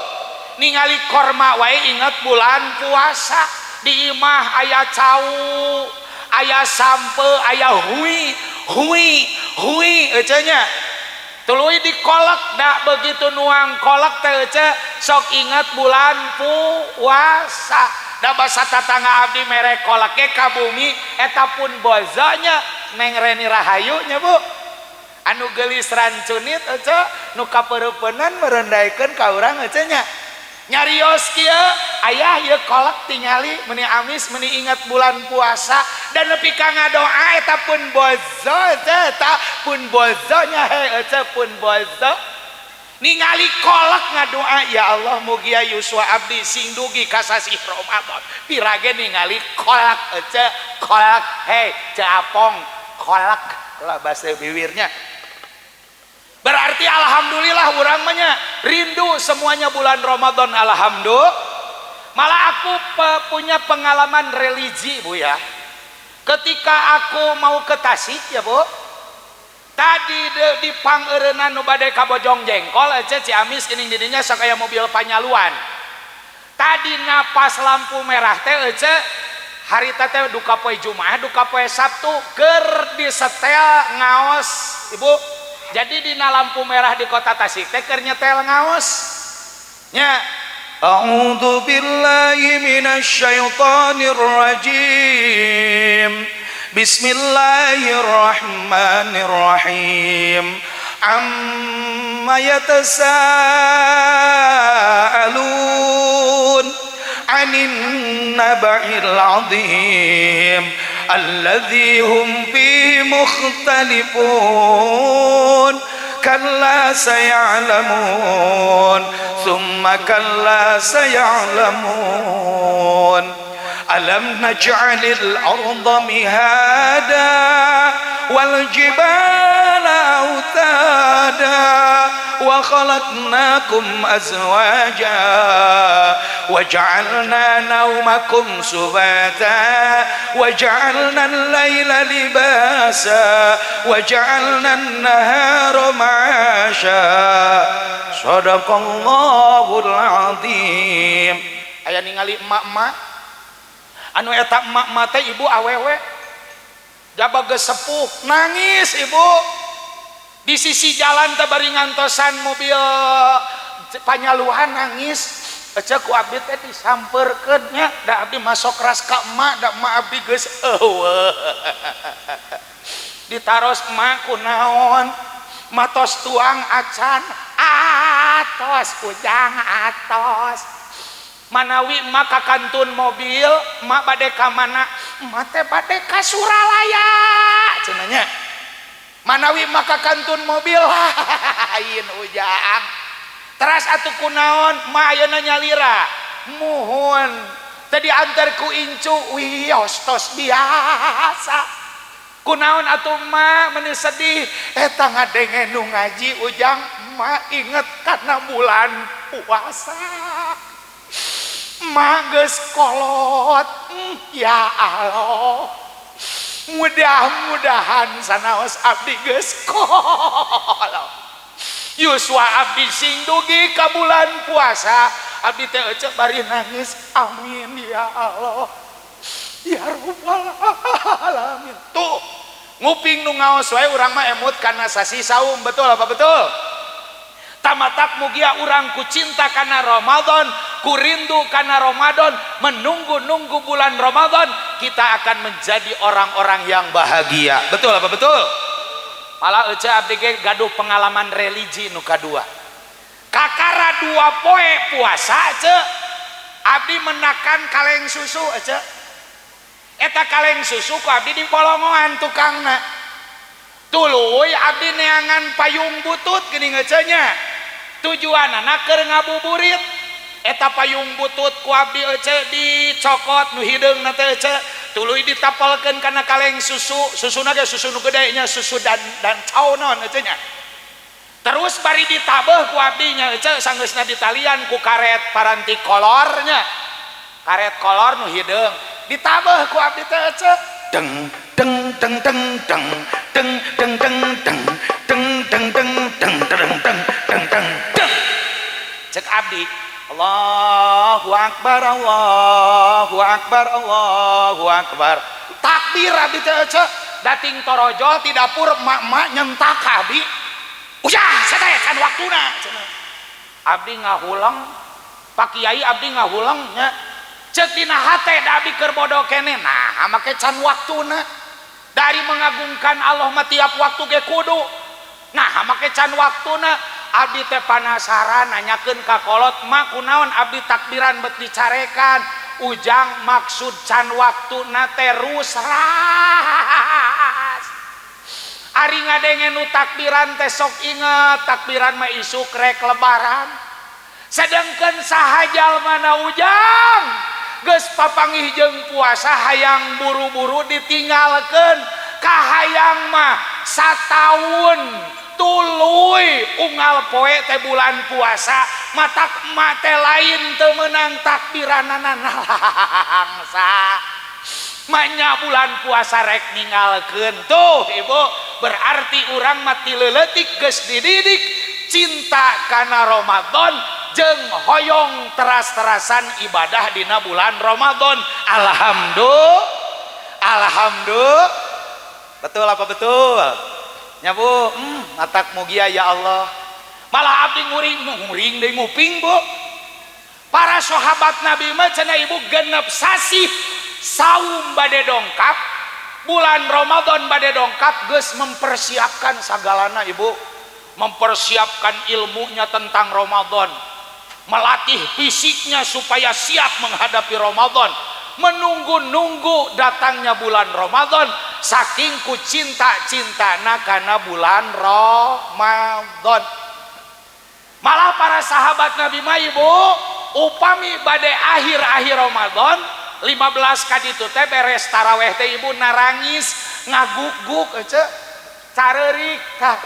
Ningali korma wae inget bulan puasa. Di imah aya cau, aya sampe, aya hui hui hui ece nya. Tuluy dikolek da begitu nuang kolek teh ece sok inget bulan puasa. Da basa tatangga abdi mere kolek ge ka bumi eta pun bozonya Neng Reni Rahayu nya Bu. Anu geulis rancunit ece nu kapeureupeunnan merendaikeun ka urang ece nya. Nyarios kieu ayah ieu kolek tingali meuni amis meuni inget bulan puasa dan nepi ka ngadoa eta pun bozo ece, eta pun bozonya he ece pun bozo. Ningali kolek ngadoa ya Allah mugia yuswa abdi sing dugi ka sasih Ramadan. Pirage ningali kolek ece kolek he ce apong kolek lah bahasa bibirnya. Berarti alhamdulillah urang mah nya rindu semuanya bulan Ramadan, alhamdulillah. Malah aku punya pengalaman religi Bu ya. Ketika aku mau ke Tasik ya Bu, tadi di pangeureunan nu bade ka Bojong Jengkol ece Ciamis geuning didinya sok aya mobil panyaluan. Tadi napas lampu merah teh ece harita teh duka poe Jumaah duka poe Sabtu keur disetel ngaos Ibu. Jadi dina lampu merah di kota Tasik teh keur nyetel ngaos nya. A'udzu billahi minasyaitonir rajim. Bismillahirrahmanirrahim. Amma yatasaalun 'anin naba'il 'azim alladzi hum fihi mukhtalifun. Kalla saya'lamun thumma kalla saya'lamun. Alam naj'alil arda mihada wal jibala autada wa khalaqnakum azwaja wa ja'alna naumakum subata wa ja'alna al-laila libasa wa ja'alna an-nahara ma'asha. Shadaqallahul azim. Aya ningali emak-emak anu eta emak-emak teh ibu awewe jaba geus sepuh nangis ibu di sisi jalan teh bari ngantosan mobil panyaluhan nangis. Ece ku abdi teh disampeurkeun nya, da abdi masuk ras ka emak, da emak abdi geus eueuh. Ditaros emak kunaon? Matos tuang acan, atos ujang atos. Manawi emak ka kantun mobil, emak bade ka mana? Emak teh bade ka Suralaya cenah nya. Manawi emak ka kantun mobil, lain ujang. Teras atuh kunaon ma ayeuna nyalira muhun tadi antar ku incu wios tos biasa kunaon atuh ma meuni sedih eta ngadenge nu ngaji ujang ma inget kana bulan puasa ma geus kolot ya Allah mudah-mudahan sanaos abdi geus kolot Yuswa abdi sing dugi ka bulan puasa abdi teh ece bari nangis amin ya Allah ya rabbal alamin. Tuh nguping nu ngaos wae urang mah emut kana sasi saum, betul apa betul? Tamatak mugia urang ku cinta kana Ramadan, ku rindu kana Ramadan, menunggu-nunggu bulan Ramadan, kita akan menjadi orang-orang yang bahagia. Betul apa betul? Malah ece abdi ge gaduh pengalaman religi nu kadua. Kakara 2 poe puasa ece abdi menakan kaleng susu ece. Eta kaleng susu ku abdi dipolongoan tukangna. Tuluy abdi neangan payung butut geuning ece nya. Tujuanana keur ngabuburit. Eta payung butut ku abdi ece dicokot nu hideungna teh ece. Tuluy ditapalkeun kana kaleng susu, susuna ge susu nu gede nya, susu dan cau naon ece nya. Terus bari ditabeuh ku abdi nya ece sanggeusna ditalian ku karet paranti kolor nya. Karet kolor nu hideung ditabeuh ku abdi teh ece. Deng deng deng deng deng deng deng deng deng deng deng deng deng deng deng deng deng deng. Cek abdi Allahu akbar Allahu akbar Allahu akbar. Takbir abdi teh ece dating torojol ti dapur emak-emak nyentak abdi. Ujang sadaya can waktuna cenah. Abdi ngahuleng, Pak Kiai abdi ngahuleng nya. Cek dina hate da abdi keur bodo keneh. Nah, make can waktuna. Dari mengagungkan Allah mah tiap waktu ge kudu. Nah, make can waktuna. Abdi teh panasaran nanyakeun ka kolot ma kunaon abdi takbiran bet dicarekan ujang maksud can waktuna teh rusras. Ari ngadenge nu takbiran teh sok inget takbiran mah isuk rek lebaran. Sedengkeun saha jalmana ujang geus papanggih jeung puasa hayang buru-buru ditinggalkeun kahayang mah sataun tuluy unggal poe teh bulan puasa matak emak teh lain teu meunang takbiranana langsa manya bulan puasa rek ninggalkeun. Tuh ibu berarti urang mah ti leuletik geus dididik cinta kana Ramadan jeung hoyong teras-terasan ibadah dina bulan Ramadan. Alhamdulillah alhamdulillah. Betul apa betul? Nya Bu, matak mugia ya Allah. Malah abdi nguring deui nguping Bu. Para sahabat Nabi mah cenah ibu genep sasih saum bade dongkap, bulan Ramadan bade dongkap geus mempersiapkan sagalana ibu, mempersiapkan ilmunya tentang Ramadan, melatih fisiknya supaya siap menghadapi Ramadan, menunggu-nunggu datangnya bulan Ramadan, saking ku cinta-cintana kana bulan Ramadan. Malah para sahabat Nabi mah ibu, upami bade akhir-akhir Ramadan 15 kaditu teh beres taraweh teh ibu narangis ngaguk-guk ece careurik tah.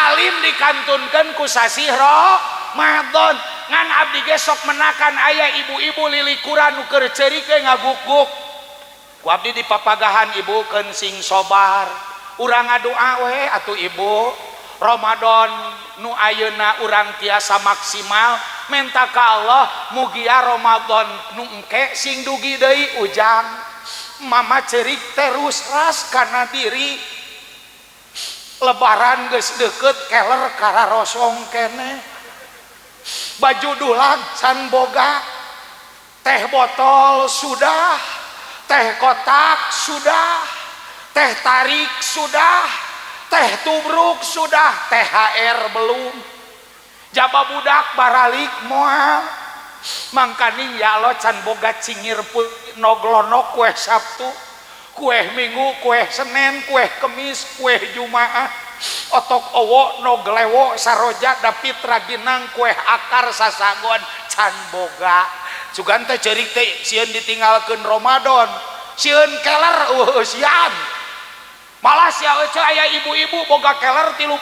Alim dikantunkeun ku sasih Ramadan. Ngan abdi ge sok menakan aya ibu-ibu lilikuran nu keur ceurik ge ngaguk-guk. Ku abdi dipapagahan ibu keun sing sobar. Urang ngadua we atuh ibu. Ramadan nu ayeuna urang tiasa maksimal menta ka Allah mugia Ramadan nu engke sing dugi deui ujang. Mama ceurik terus ras kana diri. Lebaran geus deukeut keler kararosong keneh. Baju dulag can boga, teh botol sudah, teh kotak sudah, teh tarik sudah, teh tubruk sudah, THR belum. Jaba budak baralik moal. Mangkaning ya Allah can boga cingir putih noglonok kue Sabtu, kue Minggu, kue Senin, kue Kemis, kue Jumaah, otok owo noglewo saroja dapit raginang kue akar sasagon can boga. Sugan teh ceurik teh sieun ditinggalkeun Ramadan, sieun keler eueuh eusian. Malah sia euceu aya ibu-ibu boga keler 36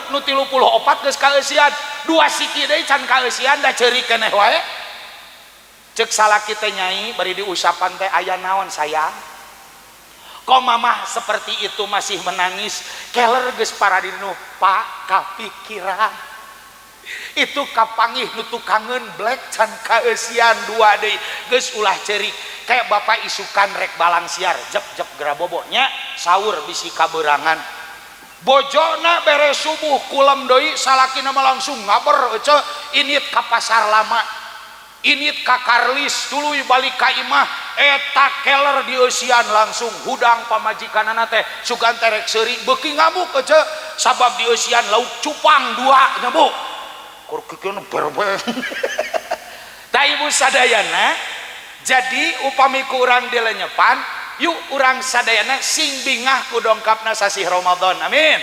nu 34 geus kaeusian, dua siki deui can kaeusian da ceurik keneh wae. Ceuk salaki teh nyai bari diusapan teh aya naon sayang? Kok mamah seperti itu masih menangis? Keler geus paradinu pak kapikiran. Itu kapanggih nu tukangeun black can kaeusian dua deui geus ulah ceurik. Kayak bapak isukan rek balang siar jep-jep gerabobo nya sahur bisi kaberangan. Bojona beres subuh kulem deui salakina mah langsung ngaber ece init ka pasar lama. Init ka Karlis tuluy balik ka imah eta keler dieusian langsung hudang pamajikanana teh sugan teh rek seuri beuki ngamuk ece sabab dieusian lauk cupang dua nya bu. Kur kikeun berbe. Tah ibu sadayana jadi upami ku urang dilenyepan yuk urang sadayana sing bingah ku dongkapna sasih Ramadan. Amin.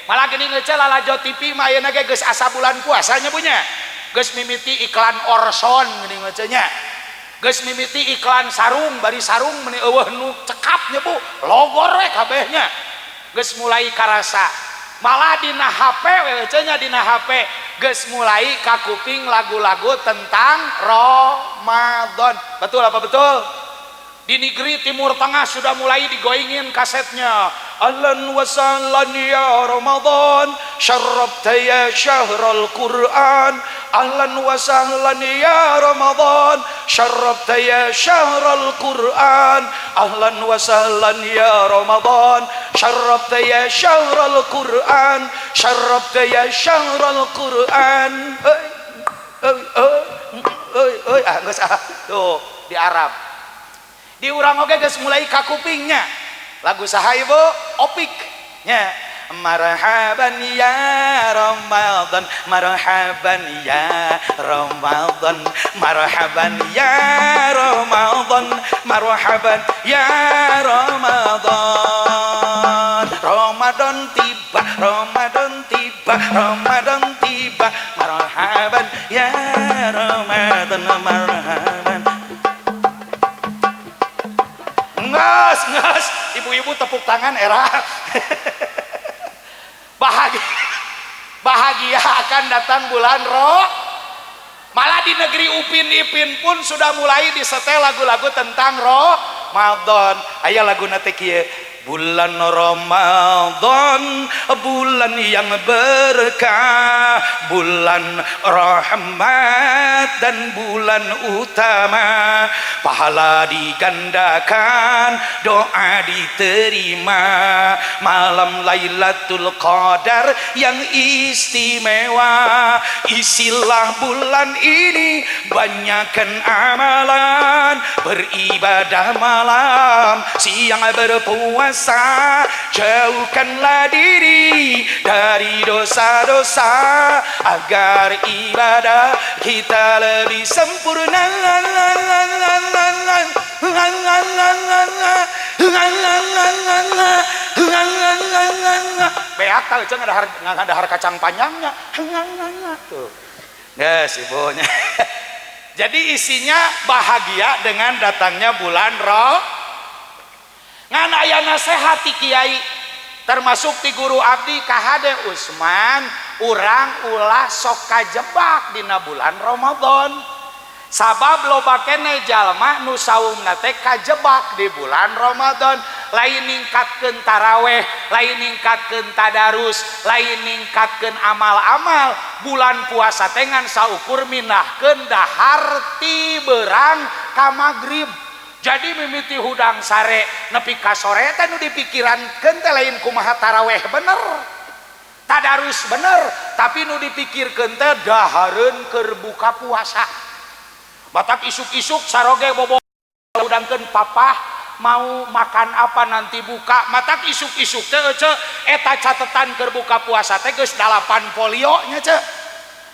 Malah geuning ece lalajo TV mah ayeuna ge geus asa bulan puasa nya bu nya. Geus mimiti iklan Orson geuning ece nya. Geus mimiti iklan sarung bari sarung meuni eueuh nu cekap nya bu, logor we kabehnya. Geus mulai karasa. Malah dina HP we ece nya dina HP geus mulai kakuping lagu-lagu tentang Ramadan. Betul apa betul? Di negeri Timur Tengah sudah mulai digoingin kasetnya. Ahlan wa sahlan ya Ramadan, syarrabta ya syahrul Quran. Ahlan wa sahlan ya Ramadan, syarrabta ya syahrul Quran. Ahlan wa sahlan ya Ramadan, syarrabta ya syahrul Quran, syarrabta ya syahrul Quran. Oi oi oi oi ah geus ah. Tuh di Arab. Di urang oge geus mulai kakupingnya. Lagu saha ibu? Opik nya. Marhaban ya Ramadan, marhaban ya Ramadan, marhaban ya Ramadan, marhaban ya Ramadan. Ramadan tiba, Ramadan tiba, Ramadan tiba, marhaban ya Ramadan, marhaban. Nges, nges, ibu-ibu tepuk tangan era. Bahagia, bahagia akan datang bulan Ro. Malah di negeri Upin Ipin pun sudah mulai disetel lagu-lagu tentang Ramadan. Aya lagu nate kieu, bulan Ramadan, bulan yang berkah, bulan rahmat dan bulan utama, pahala digandakan, doa diterima, malam Lailatul Qadar yang istimewa, isilah bulan ini banyakkan amalan, beribadah malam, siang berpuasa, jauhkanlah diri dari dosa-dosa agar ibadah kita lebih sempurna. Beak tah euceung ngadahar kacang panjangnya. Tuh. Geus ibunya. Jadi isinya bahagia dengan datangnya bulan Ro. Ngan aya nasehat ti kiai. Termasuk ti guru abdi kahade Usman, urang ulah sok kajebak dina bulan Ramadan. Sabab loba keneh jalma nu saumna teh kajebak di bulan Ramadan, lain ningkatkeun taraweh, lain ningkatkeun tadarus, lain ningkatkeun amal-amal. Bulan puasa teh ngan saukur mindahkeun dahar ti beurang ka magrib. Jadi mimiti hudang sare nepi ka sore teh nu dipikirankeun teh lain kumaha taraweh bener, tadarus bener, tapi nu dipikirkeun teh dahareun keur buka puasa. Batak isuk-isuk saroge bobo udangkeun papah mau makan apa nanti buka. Matak isuk-isuk teh ece eta catetan keur buka puasa teh geus 8 folio nya ce.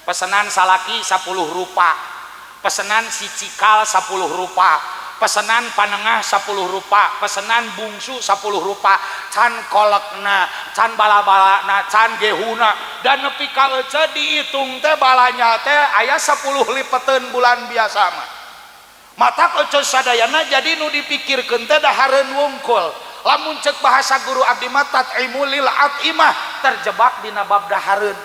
Pesenan salaki 10 rupa, pesenan si cikal 10 rupa, pesenan panengah 10 rupa, pesenan bungsu 10 rupa, can kolekna, can bala-balana, can gehuna, dan nepi ka ece dihitung teh balanya teh aya 10 lipeteun bulan biasa mah. Matak ece sadayana jadi nu dipikirkeun teh dahareun wungkul. Lamun cek bahasa guru abdi mah tat'imul lil atimah, terjebak dina bab dahareun.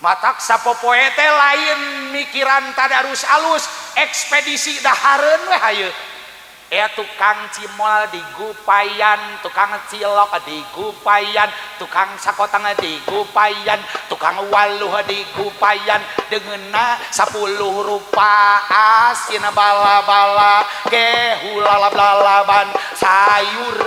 Matak sapopoe teh lain mikiran tadarus alus, ekspedisi dahareun we hayu. Aya tukang cimol digupayan, tukang cilok digupayan, tukang sakotang digupayan, tukang waluh digupayan, deungeunna 10 rupa asin bala-bala, gehu lalab-lalaban, sayur,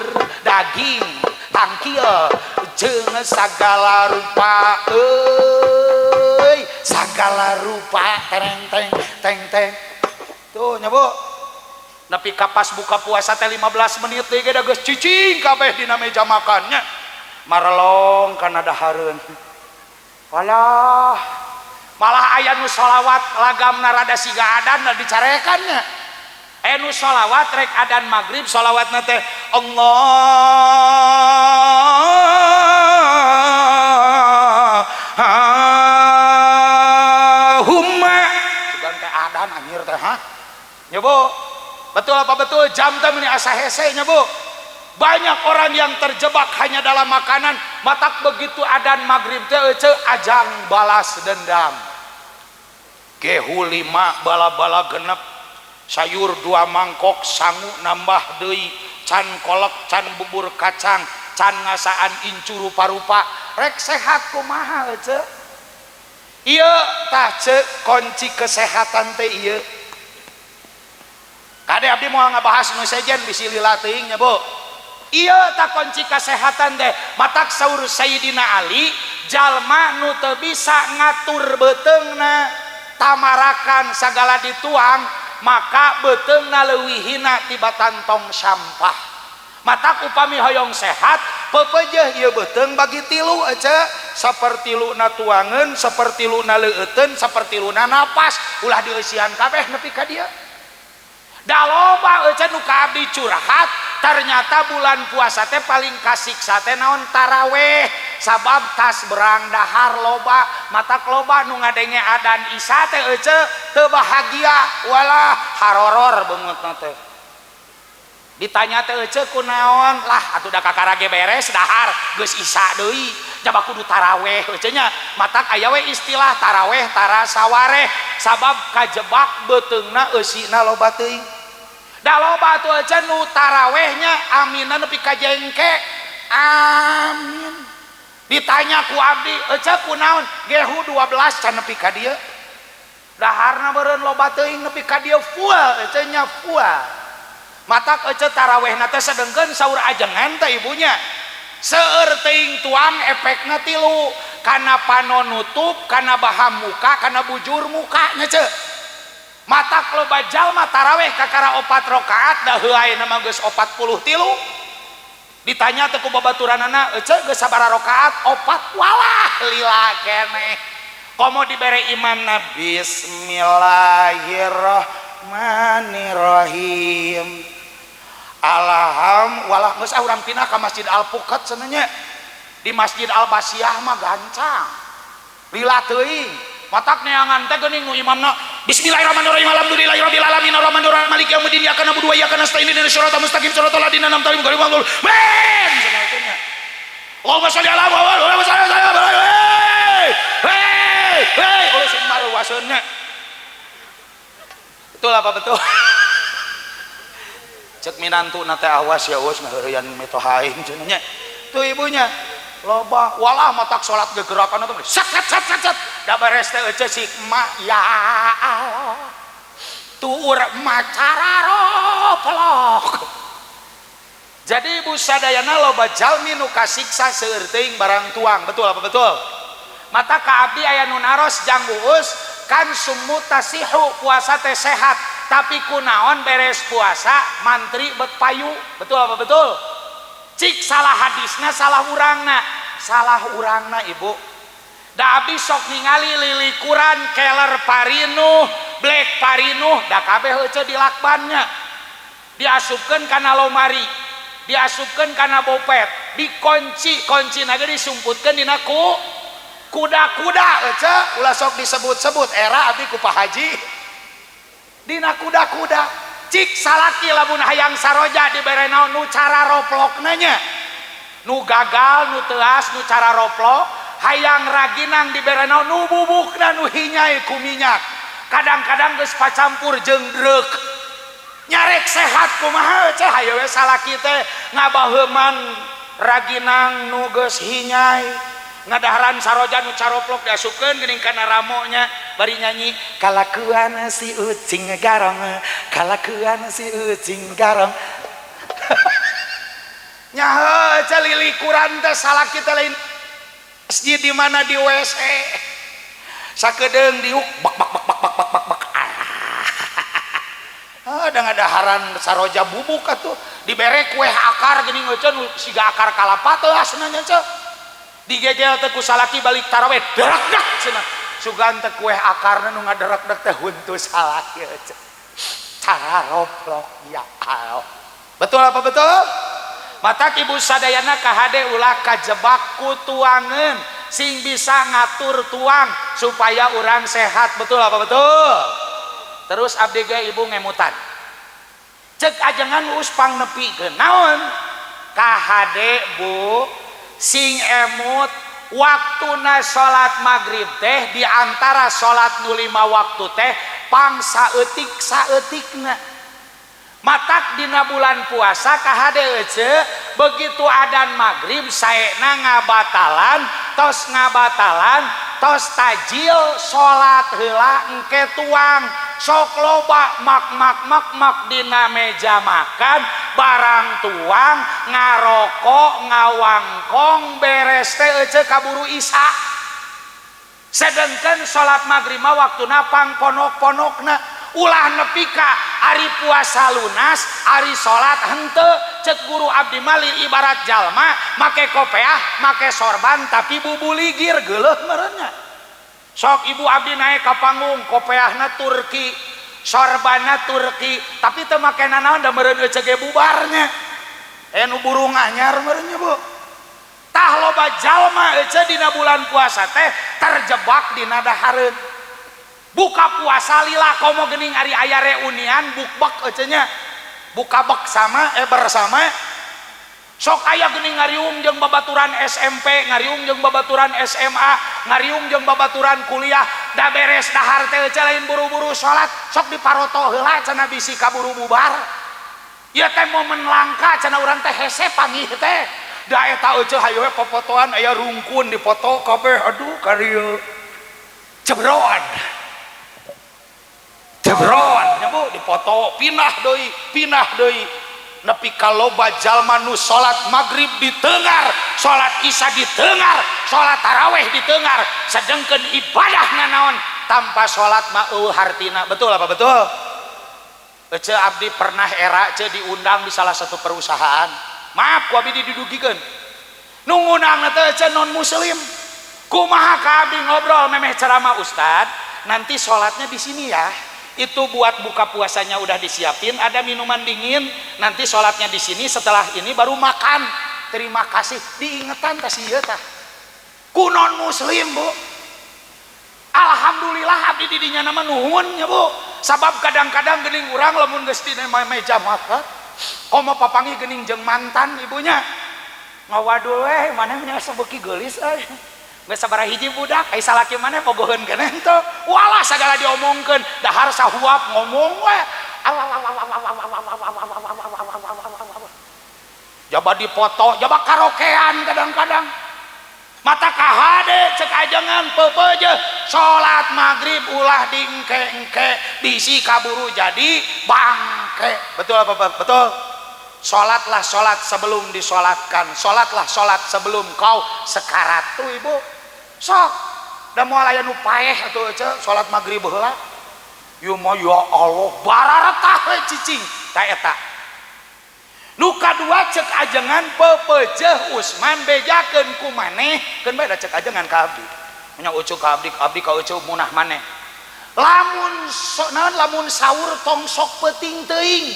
daging, tangkil, jeung sagala rupa euy, sagala rupa tereng teng teng teng. Tuh nya Bu. Nepi ka pas buka puasa teh 15 menit deui ge da geus cicing kabeh dina meja makannya. Marelong kana dahareun. Walah, malah aya nu sholawat lagamna rada siga adan dicarekan nya. Aya nu sholawat rek adan magrib sholawatna teh Allahumma. Sugan teh adan anjir teh ha. Nya Bu. Betul apa betul jam teh meni asa hese nya Bu. Banyak orang yang terjebak hanya dalam makanan, matak begitu adan magrib teh ece ajang balas dendam. Gehu 5 bala-bala genep, sayur 2 mangkok, sangu nambah deui, can kolek, can bubur kacang, can ngasaan incu rupa-rupa, rek sehat kumaha ece? Ieu tah ce kunci kesehatan teh ieu. Kade abdi moal ngabahas nu sejen bisi lila teuing nya Bu. Ieu tah kunci kesehatan teh. Matak saur Sayyidina Ali, jalma nu teu bisa ngatur beuteungna, tamarakan sagala dituang, maka beuteungna leuwih hina tibatan tong sampah. Matak upami hoyong sehat, pepeujeuh ieu beuteung bagi tilu ece, sapertiluna tuangeun, sapertiluna leueuteun, sapertiluna napas, ulah dieusian kabeh nepi ka dieu. Da loba ece nu ka abdi curhat, ternyata bulan puasa teh paling kasiksa teh naon taraweh, sabab tas berang dahar loba, matak loba nu ngadenge adan isya teh ece teu bahagia, walah haroror beungeutna teh. Ditanya teh ece kunaon, lah atuh da kakara ge beres dahar geus isya deui, jaba kudu taraweh ece nya. Matak aya we istilah taraweh tara sawareh, sabab kajebak beuteungna eusina loba teuing. Da loba atuh ece nu tarawehnya aminna nepi ka jengke. Amin. Ditanya ku abdi, ece kunaon? Gehu 12 can nepi ka dieu. Daharna beureun loba teuing nepi ka dieu full ece nya full. Matak ece tarawehna teh sedengkeun saur ajengan teh ibunya. Seueur teuing tuang efekna tilu, kana pano nutup, kana baham muka, kana bujur muka nya ce. Matak loba jalma taraweh kakara 4 rakaat da heuaeuna mah geus 43. Ditanya teh ku babaturanana, ece geus sabaraha rakaat? 4. Walah lila keneh. Komo dibere imamna bismillahirrahmanirrahim. Alham walah geus ah urang pindah ka Masjid Al Pukat cenah nya. Di Masjid Al Basiah mah gancang. Lila teuing. Matak neangan teh geuning nu imamna bismillahirrahmanirrahim alhamdulillahirabbil alamin arrahmanirrahim maliki yaumiddin iyyaka na'budu wa iyyaka nasta'in ihdinas siratal mustaqim siratal ladzina an'amta 'alaihim ghairil maghdubi alaihim. Allahumma sholli ala Muhammad, Allahumma sholli ala Muhammad. Hey, hey, hey, oleh sing maruwaseunnya. Betul apa betul? Cek minantu na teh awas ya us ngaheureuyan mitoha aing cenah nya. Tuh ibunya loba walah matak salat gegerakan atuh sat sat sat sat sat da beres teh euceu si emak ya Allah tuur emak cararoplok. Jadi ibu sadayana loba jalmi nu kasiksa seueur teuing barang tuang, betul apa betul? Mata ka abdi aya nu naros jang uus kan sumutasihu puasa teh sehat, tapi kunaon beres puasa mantri bet payu, betul apa betul? Cik salah hadisna salah urangna ibu. Da abdi sok ningali lilikuran keler parinuh, black parinuh, da kabeh heuceu dilakbannya. Diasupkeun kana lomari, diasupkeun kana bopet, dikunci, kuncina ge disumputkeun dina ku kuda-kuda ece ulah sok disebut-sebut era abdi ku Pak Haji. Dina kuda-kuda. Cik salaki lamun hayang saroja dibere naon nu cara roplokna nya. Nu gagal, nu teuas, nu cara roplok, hayang raginang dibere naon nu bubukna nu hinyai ku minyak. Kadang-kadang geus pacampur jeung dreuk. Nyarek sehat kumaha ece hayo we salaki teh ngabaheuman raginang nu geus hinyai. Ngadaharan saroja nu caroplok diasupkeun geuning kana ramonya bari nyanyi kalakuan si ucing garong, kalakuan si ucing garong. Nyaho ece lilikuran teh salaki teh lain masjid di mana di WC. Sakedeung diuk bak bak bak bak bak bak bak. Ah, da ngadaharan saroja bubuk atuh dibere kue akar geuning ece nu siga akar kalapa teh asna nya ece. Digegel teh ku salaki balik taraweh derak-dek cenah. Sugan teh kue akarna nu ngaderak-dek teh huntu salaki ece. Cara roplok ya Allah. Betul apa betul? Matak ibu sadayana kahade ulah kajebak ku tuangeun sing bisa ngatur tuang supaya urang sehat, betul apa betul? Terus abdi ge ibu ngemutan. Cek ajengan us pangnepikeun naon? Kahade bu sing emut waktuna salat maghrib teh di antara salat nu 5 waktu teh pang saeutik saeutikna. Matak dina bulan puasa kahade ece begitu adan maghrib saena ngabatalan tos tajil salat heula engke tuang sok loba mak mak mak mak dina meja makan barang tuang ngarokok ngawangkong beres teh ece kaburu isa. Sedengkeun salat maghrib mah waktuna pang ponok-ponokna ulah nepi ka ari puasa lunas ari salat henteu. Cek guru abdi mali ibarat jalma make kopeah make sorban tapi bubuligir geuleuh meureunnya. Sok ibu abdi naik ka panggung kopeahna Turki sorbanna Turki tapi teu make nanaon da meureun ece ge bubarnya nu burung anyar meureunnya bu. Tah loba jalma ece dina bulan puasa teh terjebak dina dahareun. Buka puasa lila komo geuning ari aya reunian bukbek ece nya. Buka bek sama bersama. Sok aya geuning ngariung jeung babaturan SMP, ngariung jeung babaturan SMA, ngariung jeung babaturan kuliah, da beres dahar teh ece lain buru-buru salat, sok diparoto heula cenah bisi kaburu bubar. Ieu teh momen langka cenah urang teh hese panggih teh. Da eta ece hayo we popotoan aya rungkun dipoto kabeh aduh karieu. Jebroan. Jebroan nya bu dipoto pindah deui nepi ka loba jalma nu salat maghrib ditengar, salat isya ditengar, salat taraweh ditengar, sedengkeun ibadah nanaon tanpa salat mah eueuh hartina, betul apa betul? Ece abdi pernah era ece diundang di salah satu perusahaan. Maaf ku abdi didugikeun. Nu ngundangna teh ece non muslim. Kumaha ka abdi ngobrol memeh ceramah ustad, nanti salatnya di sini ya. Itu buat buka puasanya udah disiapin, ada minuman dingin, nanti sholatnya di sini, setelah ini baru makan. Terima kasih, diingetan teh ieu tah. Ku non muslim bu. Alhamdulillah abdi di dinya nama nuhun nya bu. Sabab kadang-kadang geuning urang lamun geus di meja makan, komo papanggih geuning jeung mantan ibunya. Ngawadul we maneh nya asa beuki geulis euy. Geus sabaraha hiji budak ai salaki maneh bogoheun keneh henteu. Walah sagala diomongkeun, dahar sahuap ngomong we. Jaba dipoto, jaba karaokean kadang-kadang. Mata kahade cek ajengan peupeujeuh salat maghrib ulah diengke-engke bisi kaburu jadi bangke. Betul apa betul? Salatlah salat sebelum disolatkan, salatlah salat sebelum kau sekarat tuh ibu. Sok da moal aya nu paeh atuh ece salat maghrib heula. Ieu mah ya Allah bararetah we cicing ta eta. Nu kadua cek ajengan peupeujeuh Usman bejakeun ku maneh, keun bae da cek ajengan ka abdi. Nya ucu ka abdi, abdi ka ucu munah maneh. Lamun naon lamun sahur tong sok peuting teuing.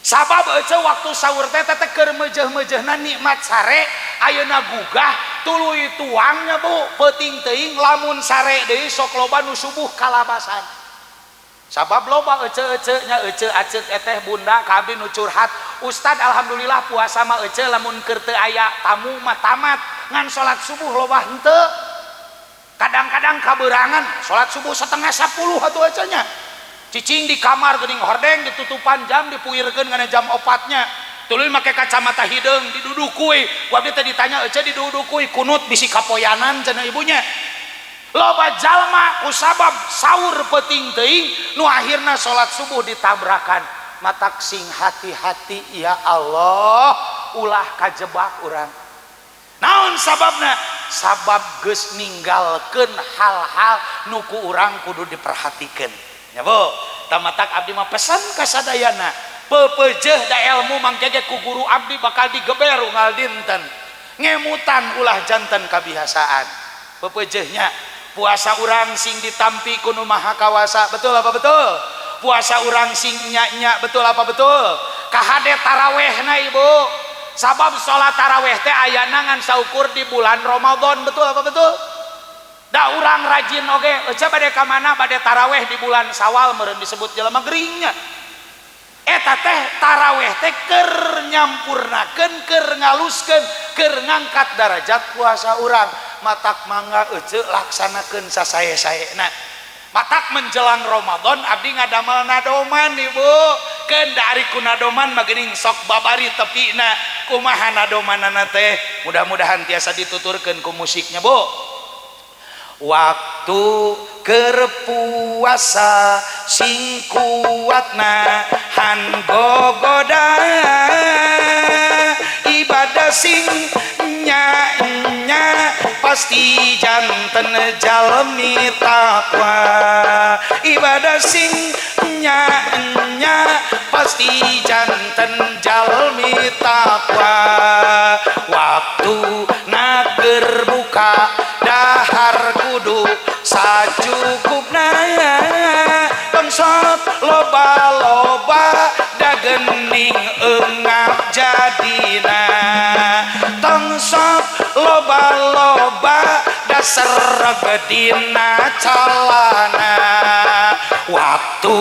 Sabab ece waktu sahur teh teh keur meujeuh-meujeuhna nikmat sare, ayeuna gugah tuluy tuangnya bu, peuting teuing lamun sare deui sok loba nu subuh kalabasan. Sabab loba ece-ece nya ece acet eteh bunda ka abdi nu curhat, Ustad alhamdulillah puasa mah ece lamun keur teu aya tamu mah tamat, ngan salat subuh loba henteu. Kadang-kadang kaberangan salat subuh 9:30 atuh ece nya. Cicing di kamar geuning hordeng ditutupan jam dipuirkeun kana jam 4-nya. Tuluy make kacamata hideung didudukui. Ku abdi teh ditanya ece didudukui kunut bisi kapoyanan cenah ibunya. Loba jalma kusabab sahur peuting teuing nu akhirna salat subuh ditabrakan. Matak sing hati-hati ya Allah ulah kajebak urang. Naon sababna? Sabab geus ninggalkeun hal-hal nu ku urang kudu diperhatikeun. Nya Bu, tamatak abdi mah pesan ka sadayana. Peupeujeuh da ilmu mangke ge ku guru abdi bakal digeber unggal dinten. Ngemutan ulah janten kabiasaan. Peupeujeuhnya puasa urang sing ditampi ku nu Maha Kawasa, betul apa betul? Puasa urang sing nya-nya, betul apa betul? Kahade tarawehna ibu. Sabab salat taraweh teh ayana ngan saukur di bulan Ramadan, betul apa betul? Da urang rajin oge, ece bade ka mana bade taraweh di bulan Sawal meureun disebut jelema geuringnya. Eta teh taraweh teh keur nyampurnakeun, keur ngaluskeun, keur ngangkat darajat puasa urang. Matak mangga ece laksanakeun sasae-saena. Matak menjelang Ramadan abdi ngadamel nadoman ibu. Keun da ari ku nadoman mah geuning sok babari tepina. Kumaha nadomanana teh? Mudah-mudahan tiasa dituturkeun ku musiknya bu. Waktu keur puasa sing kuatna han gogoda, ibadah sing nya-nya pasti janten jalmi takwa. Ibadah sing nya-nya pasti janten jalmi takwa. Waktu na keur buka dahar kudu sacukupna, tong sok loba-loba dagening engap jadina. Tong sok loba-loba dasar dina calana. Waktu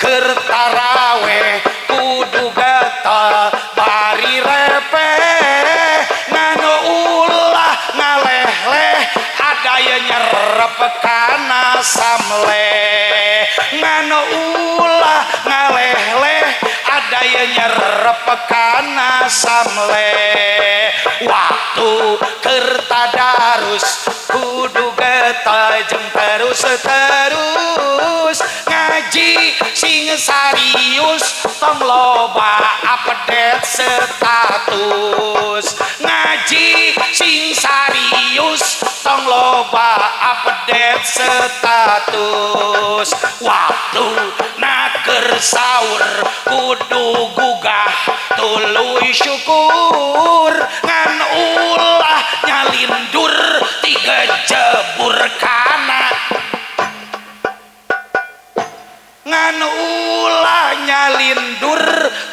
keur taraweh kudu gatal bari repeh, ngan ulah ngaleh-leh adaya nyerep kana samleh. Ngan ulah ngaleh-leh adaya nyerep kana samleh. Waktu keur tadarus kudu getal jeung terus-terus, ngaji sing serius tong loba update status. Ngaji sing serius tong loba update status. Waktu na keur sahur kudu gugah tuluy syukur, ngan ulah nyalindur tiga jebur kana. Ngan ulah nyalindur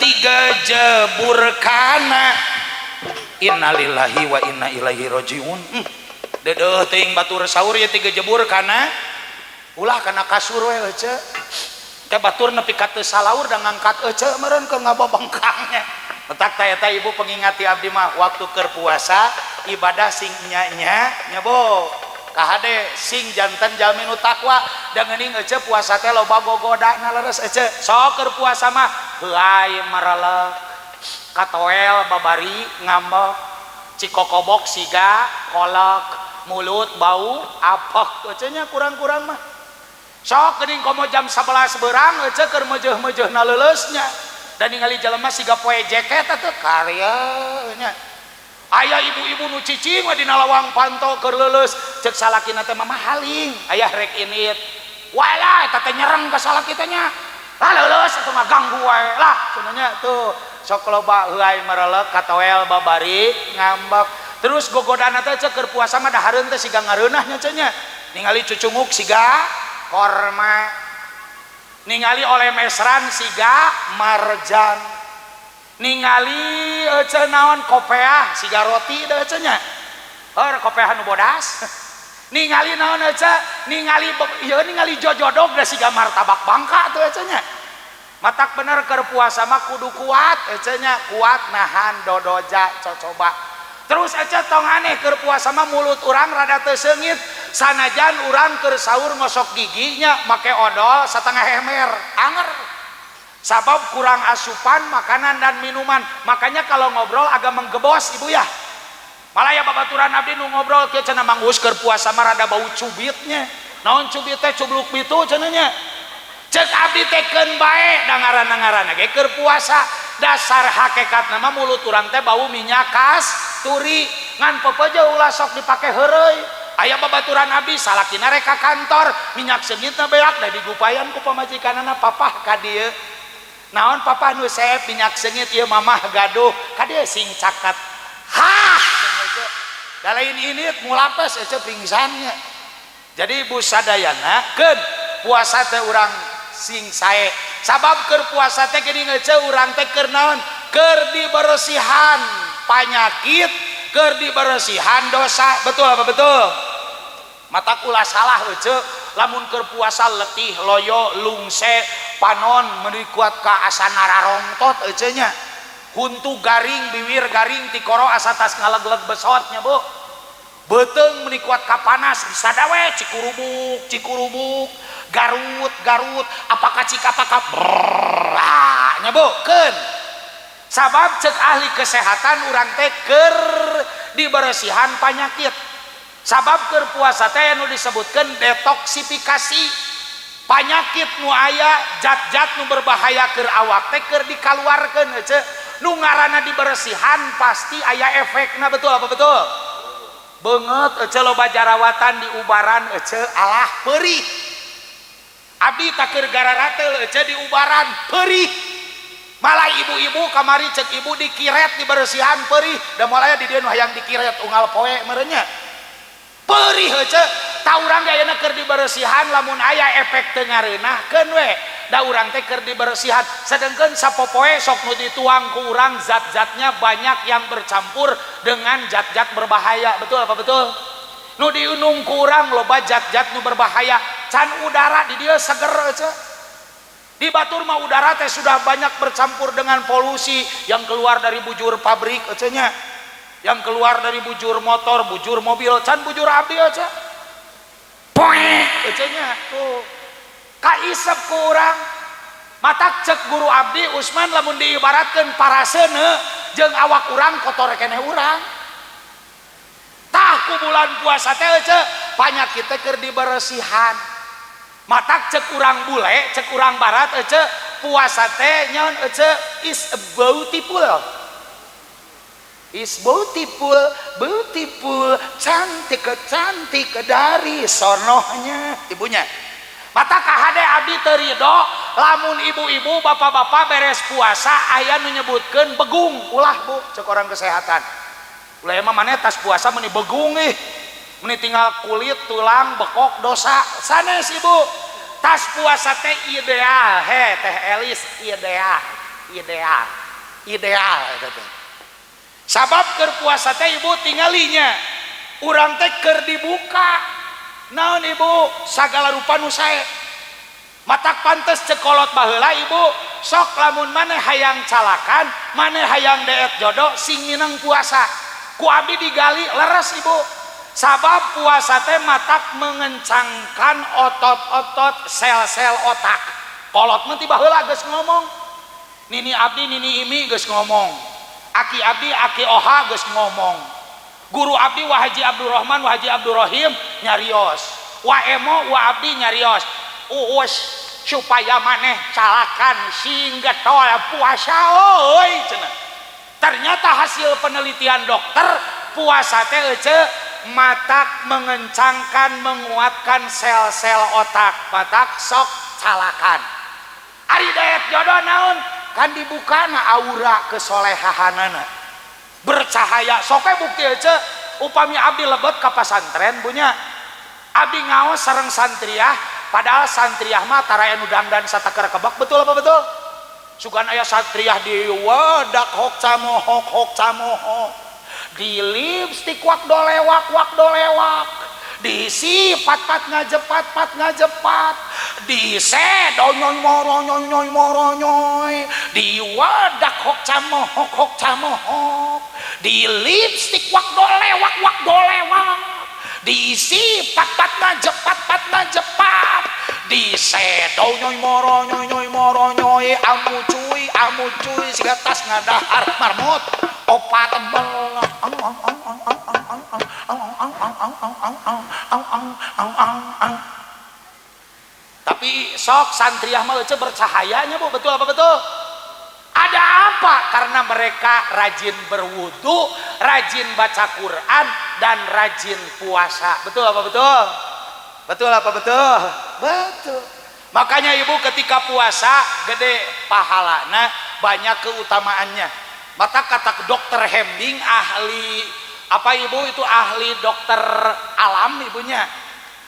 tiga jebur kana. Innalillahi wa inna ilaihi rajiun. Dedeuh teuing batur sahur ya tiga jebur kana. Ulah kana kasur we ece. Teh batur nepi ka teu salaur da ngangkat ece meureun keur ngababengkangnya. Mentak ta eta ibu pengingati abdi mah waktu keur puasa ibadah sing nya-nya nya bo. Kahade sing janten jalmi nu takwa da geuning ece puasa teh loba gogodana leres ece. Sok keur puasa mah heuay marelek. Katoel babari ngambek. Cikokobok siga kolek, mulut bau apek ece nya kurang-kurang mah. Sok geuning komo jam 11 beurang ece keur meujeih-meujeihna leuleusnya. Dan ningali jelema siga poe jaket atuh karya nya. Aya ibu-ibu nu cicing we dina lawang panto keur leuleus ceuk salakina teh mama haling aya rek init. Walah eta teh nyereng ka salaki teh nya. Lah leuleus atuh mah ganggu wae lah cenah nya tuh. Sok loba heuay marelek katoel babari ngambek. Terus gogodana teh ceuk keur puasa mah dahareun teh siga ngareunah nya cenah nya. Ningali cucunguk siga korma. Ningali oleh mesran siga marjan. Ningali ece naon kopeah siga roti da ece nya. Heur kopeah nu bodas. Ningali naon ece, ningali ieu ningali jojodog da siga martabak bangka tuh ece nya. Matak bener keur puasa mah kudu kuat ece nya, kuat nahan dodoja cocoba. Terus ece tong aneh keur puasa mah mulut urang rada teu seungit, sanajan urang keur sahur ngosok giginya make odol satengah ember, anger. Sabab kurang asupan makanan dan minuman, makanya kalau ngobrol agak menggebos ibu ya. Malah ya babaturan abdi nu ngobrol kieu cenah Mang Uus keur puasa mah rada bau cubitnya. Naon cubit teh cubluk bitu cenah nya. Ceuk abdi teh keun bae da ngaran-ngaranna ge keur puasa. Dasar hakikatna mah mulut urang teh bau minyak kasturi, ngan pepeje ulah sok dipake heureuy. Aya babaturan abdi salakina rek ka kantor, minyak seungitna beak da digupayan ku pamajikanana papah ka dieu. Naon papa nu seep minyak seungit ieu mamah gaduh ka dieu sing caket. Hah da lain init mulapes ece pingsannya. Jadi ibu sadayana keun puasa teh urang sing sae. Sabab keur puasa teh geuning ece urang teh keur naon? Keur diberesihan panyakit, keur diberesihan dosa. Betul apa betul? Mata ulah salah ece lamun keur puasa letih loyo lungse panon meuni kuat ka asa nararongtot ece nya. Huntu garing biwir garing tikoro asa tas ngalegleg besotnya bu. Beuteung meuni kuat ka panas disadawe cikurubuk cikurubuk garut garut apakah cik apakah brrrr nya bu keun. Sabab ceuk ahli kesehatan urang teh keur diberesihan panyakit. Sabab keur puasa teh nu disebutkeun detoksifikasi. Panyakit nu aya zat-zat nu berbahaya keur awak teh keur dikaluarkeun ece. Nu ngaranna diberesihan pasti aya efekna, betul apa betul? Beungeut ece loba jarawatan diubaran ece alah perih. Abdi takeur gararateul ece diubaran perih. Malah ibu-ibu kamari cek ibu dikiret diberesihan perih. Da moal aya di dieu nu hayang dikiret unggal poe meureun nya. Perih ece. Ta urang ge ayeuna keur diberesihan lamun aya efek teu ngareunah keun we. Da urang teh keur diberesihan. Sedengkeun sapopoe sok nu dituang ku urang zat-zatnya banyak yang bercampur dengan zat-zat berbahaya, betul apa betul? Nu diunung ku urang loba zat-zat nu berbahaya. Can udara di dieu seger ece. Di batur mah udara teh sudah banyak bercampur dengan polusi yang keluar dari bujur pabrik ece nya. Yang keluar dari bujur motor, bujur mobil, can bujur abdi ece. Poek ece nya tuh. Kaisep ku urang. Matak cek guru abdi Usman lamun diibaratkeun paraseuneu jeung awak urang kotor keneh urang. Tah ku bulan puasa teh ece panyakit teh keur diberesihan. Matak cek urang bule, cek urang barat ece puasa teh nyaon ece is beautiful. Is beautiful, beautiful, cantik cantik dari sonohnya ibunya. Mata kahade abdi teu ridho lamun ibu-ibu bapak-bapak beres puasa aya nu nyebutkeun begung, ulah bu cek orang kesehatan. Ulah emang maneh tas puasa meuni begung ih. Meuni tinggal kulit tulang bekok dosa sanes ibu. Tas puasa teh ideal, he teh Elis ideal, ideal, ideal eta teh. Sabab keur puasa teh ibu tinggalinya urang teh keur dibuka. Naon ibu sagala rupa nu sae. Matak pantes cekolot baheula ibu, sok lamun maneh hayang calakan, maneh hayang deet jodoh sing mineng puasa. Ku abdi digali leres ibu. Sabab puasa teh matak mengencangkan otot-otot sel-sel otak. Kolot mah ti baheula geus ngomong. Nini abdi nini imi geus ngomong. Aki abdi aki oha geus ngomong. Guru abdi wa Haji Abdurrahman wa Haji Abdurrahim nyarios. Wa emo wa abdi nyarios. Uus supaya maneh calakan sing getol puasa euy cenah. Ternyata hasil penelitian dokter puasa teh ece matak mengencangkan menguatkan sel-sel otak, matak sok calakan. Ari daet jodoh naon? Kan dibukana aura kesolehahanana. Bercahaya sok we bukti ece upami abdi lebet ka pasantren punya. Abdi ngaos sareng santriah, padahal santriah mah tara anu dangdan sataker kebak, betul apa betul? Sugan aya santriah di wadak hok camohok hok camohok, di lipstik wak dolewak wak dolewak, di si pat pat ngajepat pat ngajepat, di sedonyoy moronyoy moronyoy, di wadak hok camohok hok camohok, di lipstik wak dolewak wak dolewak, diisi pat pat ngajepat pat ngajepat, di sedonyoy moronyoy moronyoy, amu cuy siga tas ngadahar marmut opat belah Tapi sok santriah mah ece bercahayanya bu, betul apa betul? Ada apa? Karena mereka rajin berwudu, rajin baca Quran, dan rajin puasa. Betul apa betul? Betul apa betul? Betul. Makanya ibu ketika puasa gede pahalana, banyak keutamaannya. Mata kata dokter Hembing ahli apa ibu itu ahli dokter alam ibunya,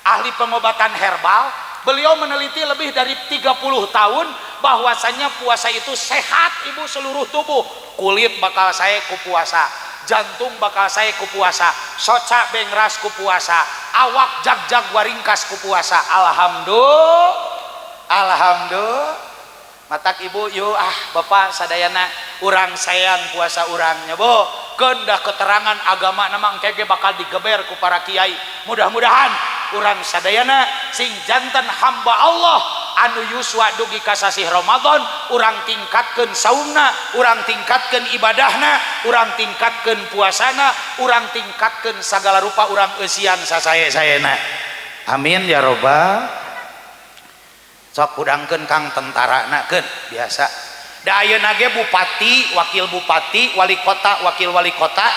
ahli pengobatan herbal. Beliau meneliti lebih dari 30 tahun bahwasannya puasa itu sehat ibu seluruh tubuh. Kulit bakal saya ku puasa, jantung bakal saya ku puasa, soca bengras ku puasa, awak jag-jag waringkas ku puasa. Alhamdulillah. Alhamdulillah. Matak ibu yuk ah bapak sadayana urang sayan puasa urangnya bu. Kendah keterangan agama nama engke bakal digeber ku para kiai. Mudah-mudahan urang sadayana sing janten hamba Allah anu yuswa dugi ka sasih Ramadan, urang tingkatkeun saumna, urang tingkatkeun ibadahna, urang tingkatkeun puasana, urang tingkatkeun sagala rupa urang eusian sasae-saena. Amin ya robbal. Sok hudangkeun kang tentarana keun biasa. Da ayeuna ge bupati, wakil bupati, wali kota, wakil wali kota,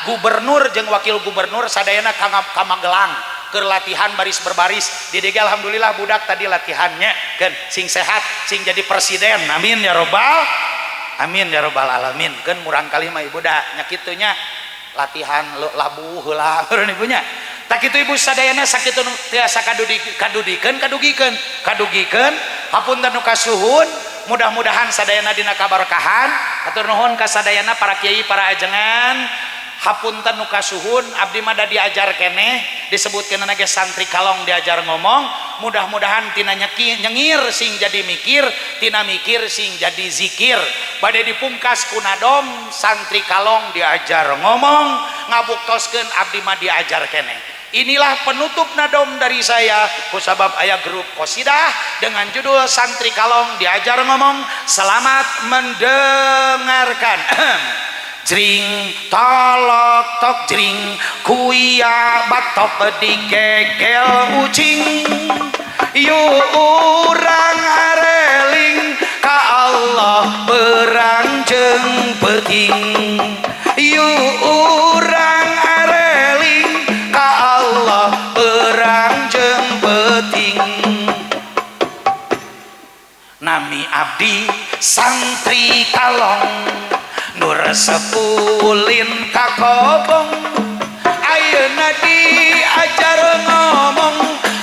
gubernur jeung wakil gubernur sadayana ka Magelang keur latihan baris berbaris. Di DG alhamdulillah budak tadi latihannya keun sing sehat, sing jadi presiden. Amin ya robbal. Amin ya robbal alamin. Keun murang kali mah ibu da nya kitu nya latihan labuh heula meureun ibunya. Tak kitu ibu sadayana sakitu nu tiasa kadugikeun kadugikeun kadugikeun hapunten nu kasuhun. Mudah-mudahan sadayana dina kabarkahan. Hatur nuhun ka sadayana para kiai para ajengan. Hapunten nu kasuhun abdi mah da diajar keneh disebutkeun ge santri kalong diajar ngomong. Mudah-mudahan tina nyengir sing jadi mikir, tina mikir sing jadi zikir. Bade dipungkas ku nadom santri kalong diajar ngomong, ngabuktoskeun abdi mah diajar keneh. Inilah penutup nadom dari saya kusabab aya grup qasidah dengan judul Santri Kalong Diajar Ngomong. Selamat mendengarkan. Jring tolok tok jring kuya batok digegel ucing yu urang areling ka Allah berang jeung peuting yu urang areling ka Allah berang jeung peuting. Nami abdi santri kalong nur sepulin kakobong ayeuna diajar ngomong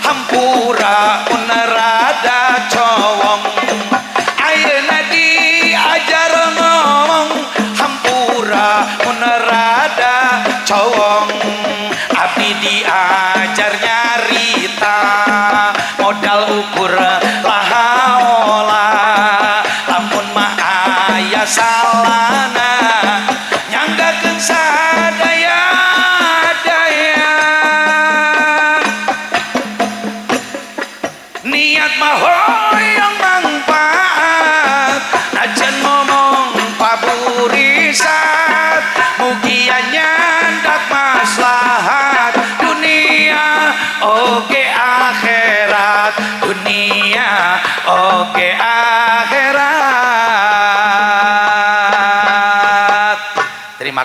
hampura mun rada cowong ayeuna diajar ngomong hampura mun rada cowong abdi diajar nyarita modal ukur laha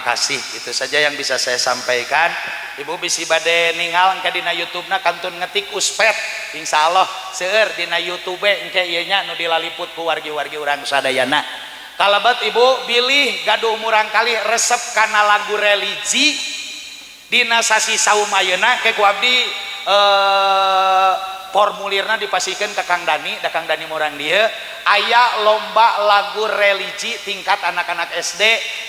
Terima kasih, itu saja yang bisa saya sampaikan. Ibu bisi bade ningal engke dina YouTube-na kantun ngetik Uspet, insyaallah seueur dina YouTube engke ieu nya nu dilaliput ku wargi-wargi urang sadayana. Kalebet ibu bilih gaduh murangkalih resep kana lagu religi dina sasi saum ayeuna ke ku abdi formulirna dipasihkeun ka Kang Dani, da Kang Dani murang dieu aya lomba lagu religi tingkat anak-anak SD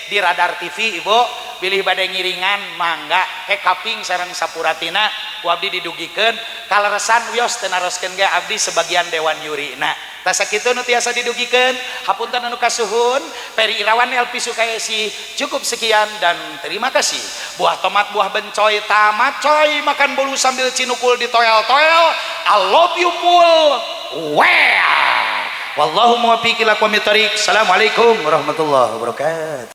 di Radar TV. Ibu bilih bade ngiringan mangga ke kaping sareng sapuratina ku abdi didugikeun. Kaleresan wios teu naroskeun ge, abdi sebagian dewan jurina. Tah, sakitu nu tiasa didugikeun, hapunten anu kasuhun. Peri Irawan LP Sukaesi, cukup sekian dan terima kasih. Buah tomat, buah bencoy, tamat coy, makan bolu sambil cinukul di toel-toel. I love you full well. Wallahu muwaffiq ila aqwamit thoriq. Assalamualaikum warahmatullahi wabarakatuh.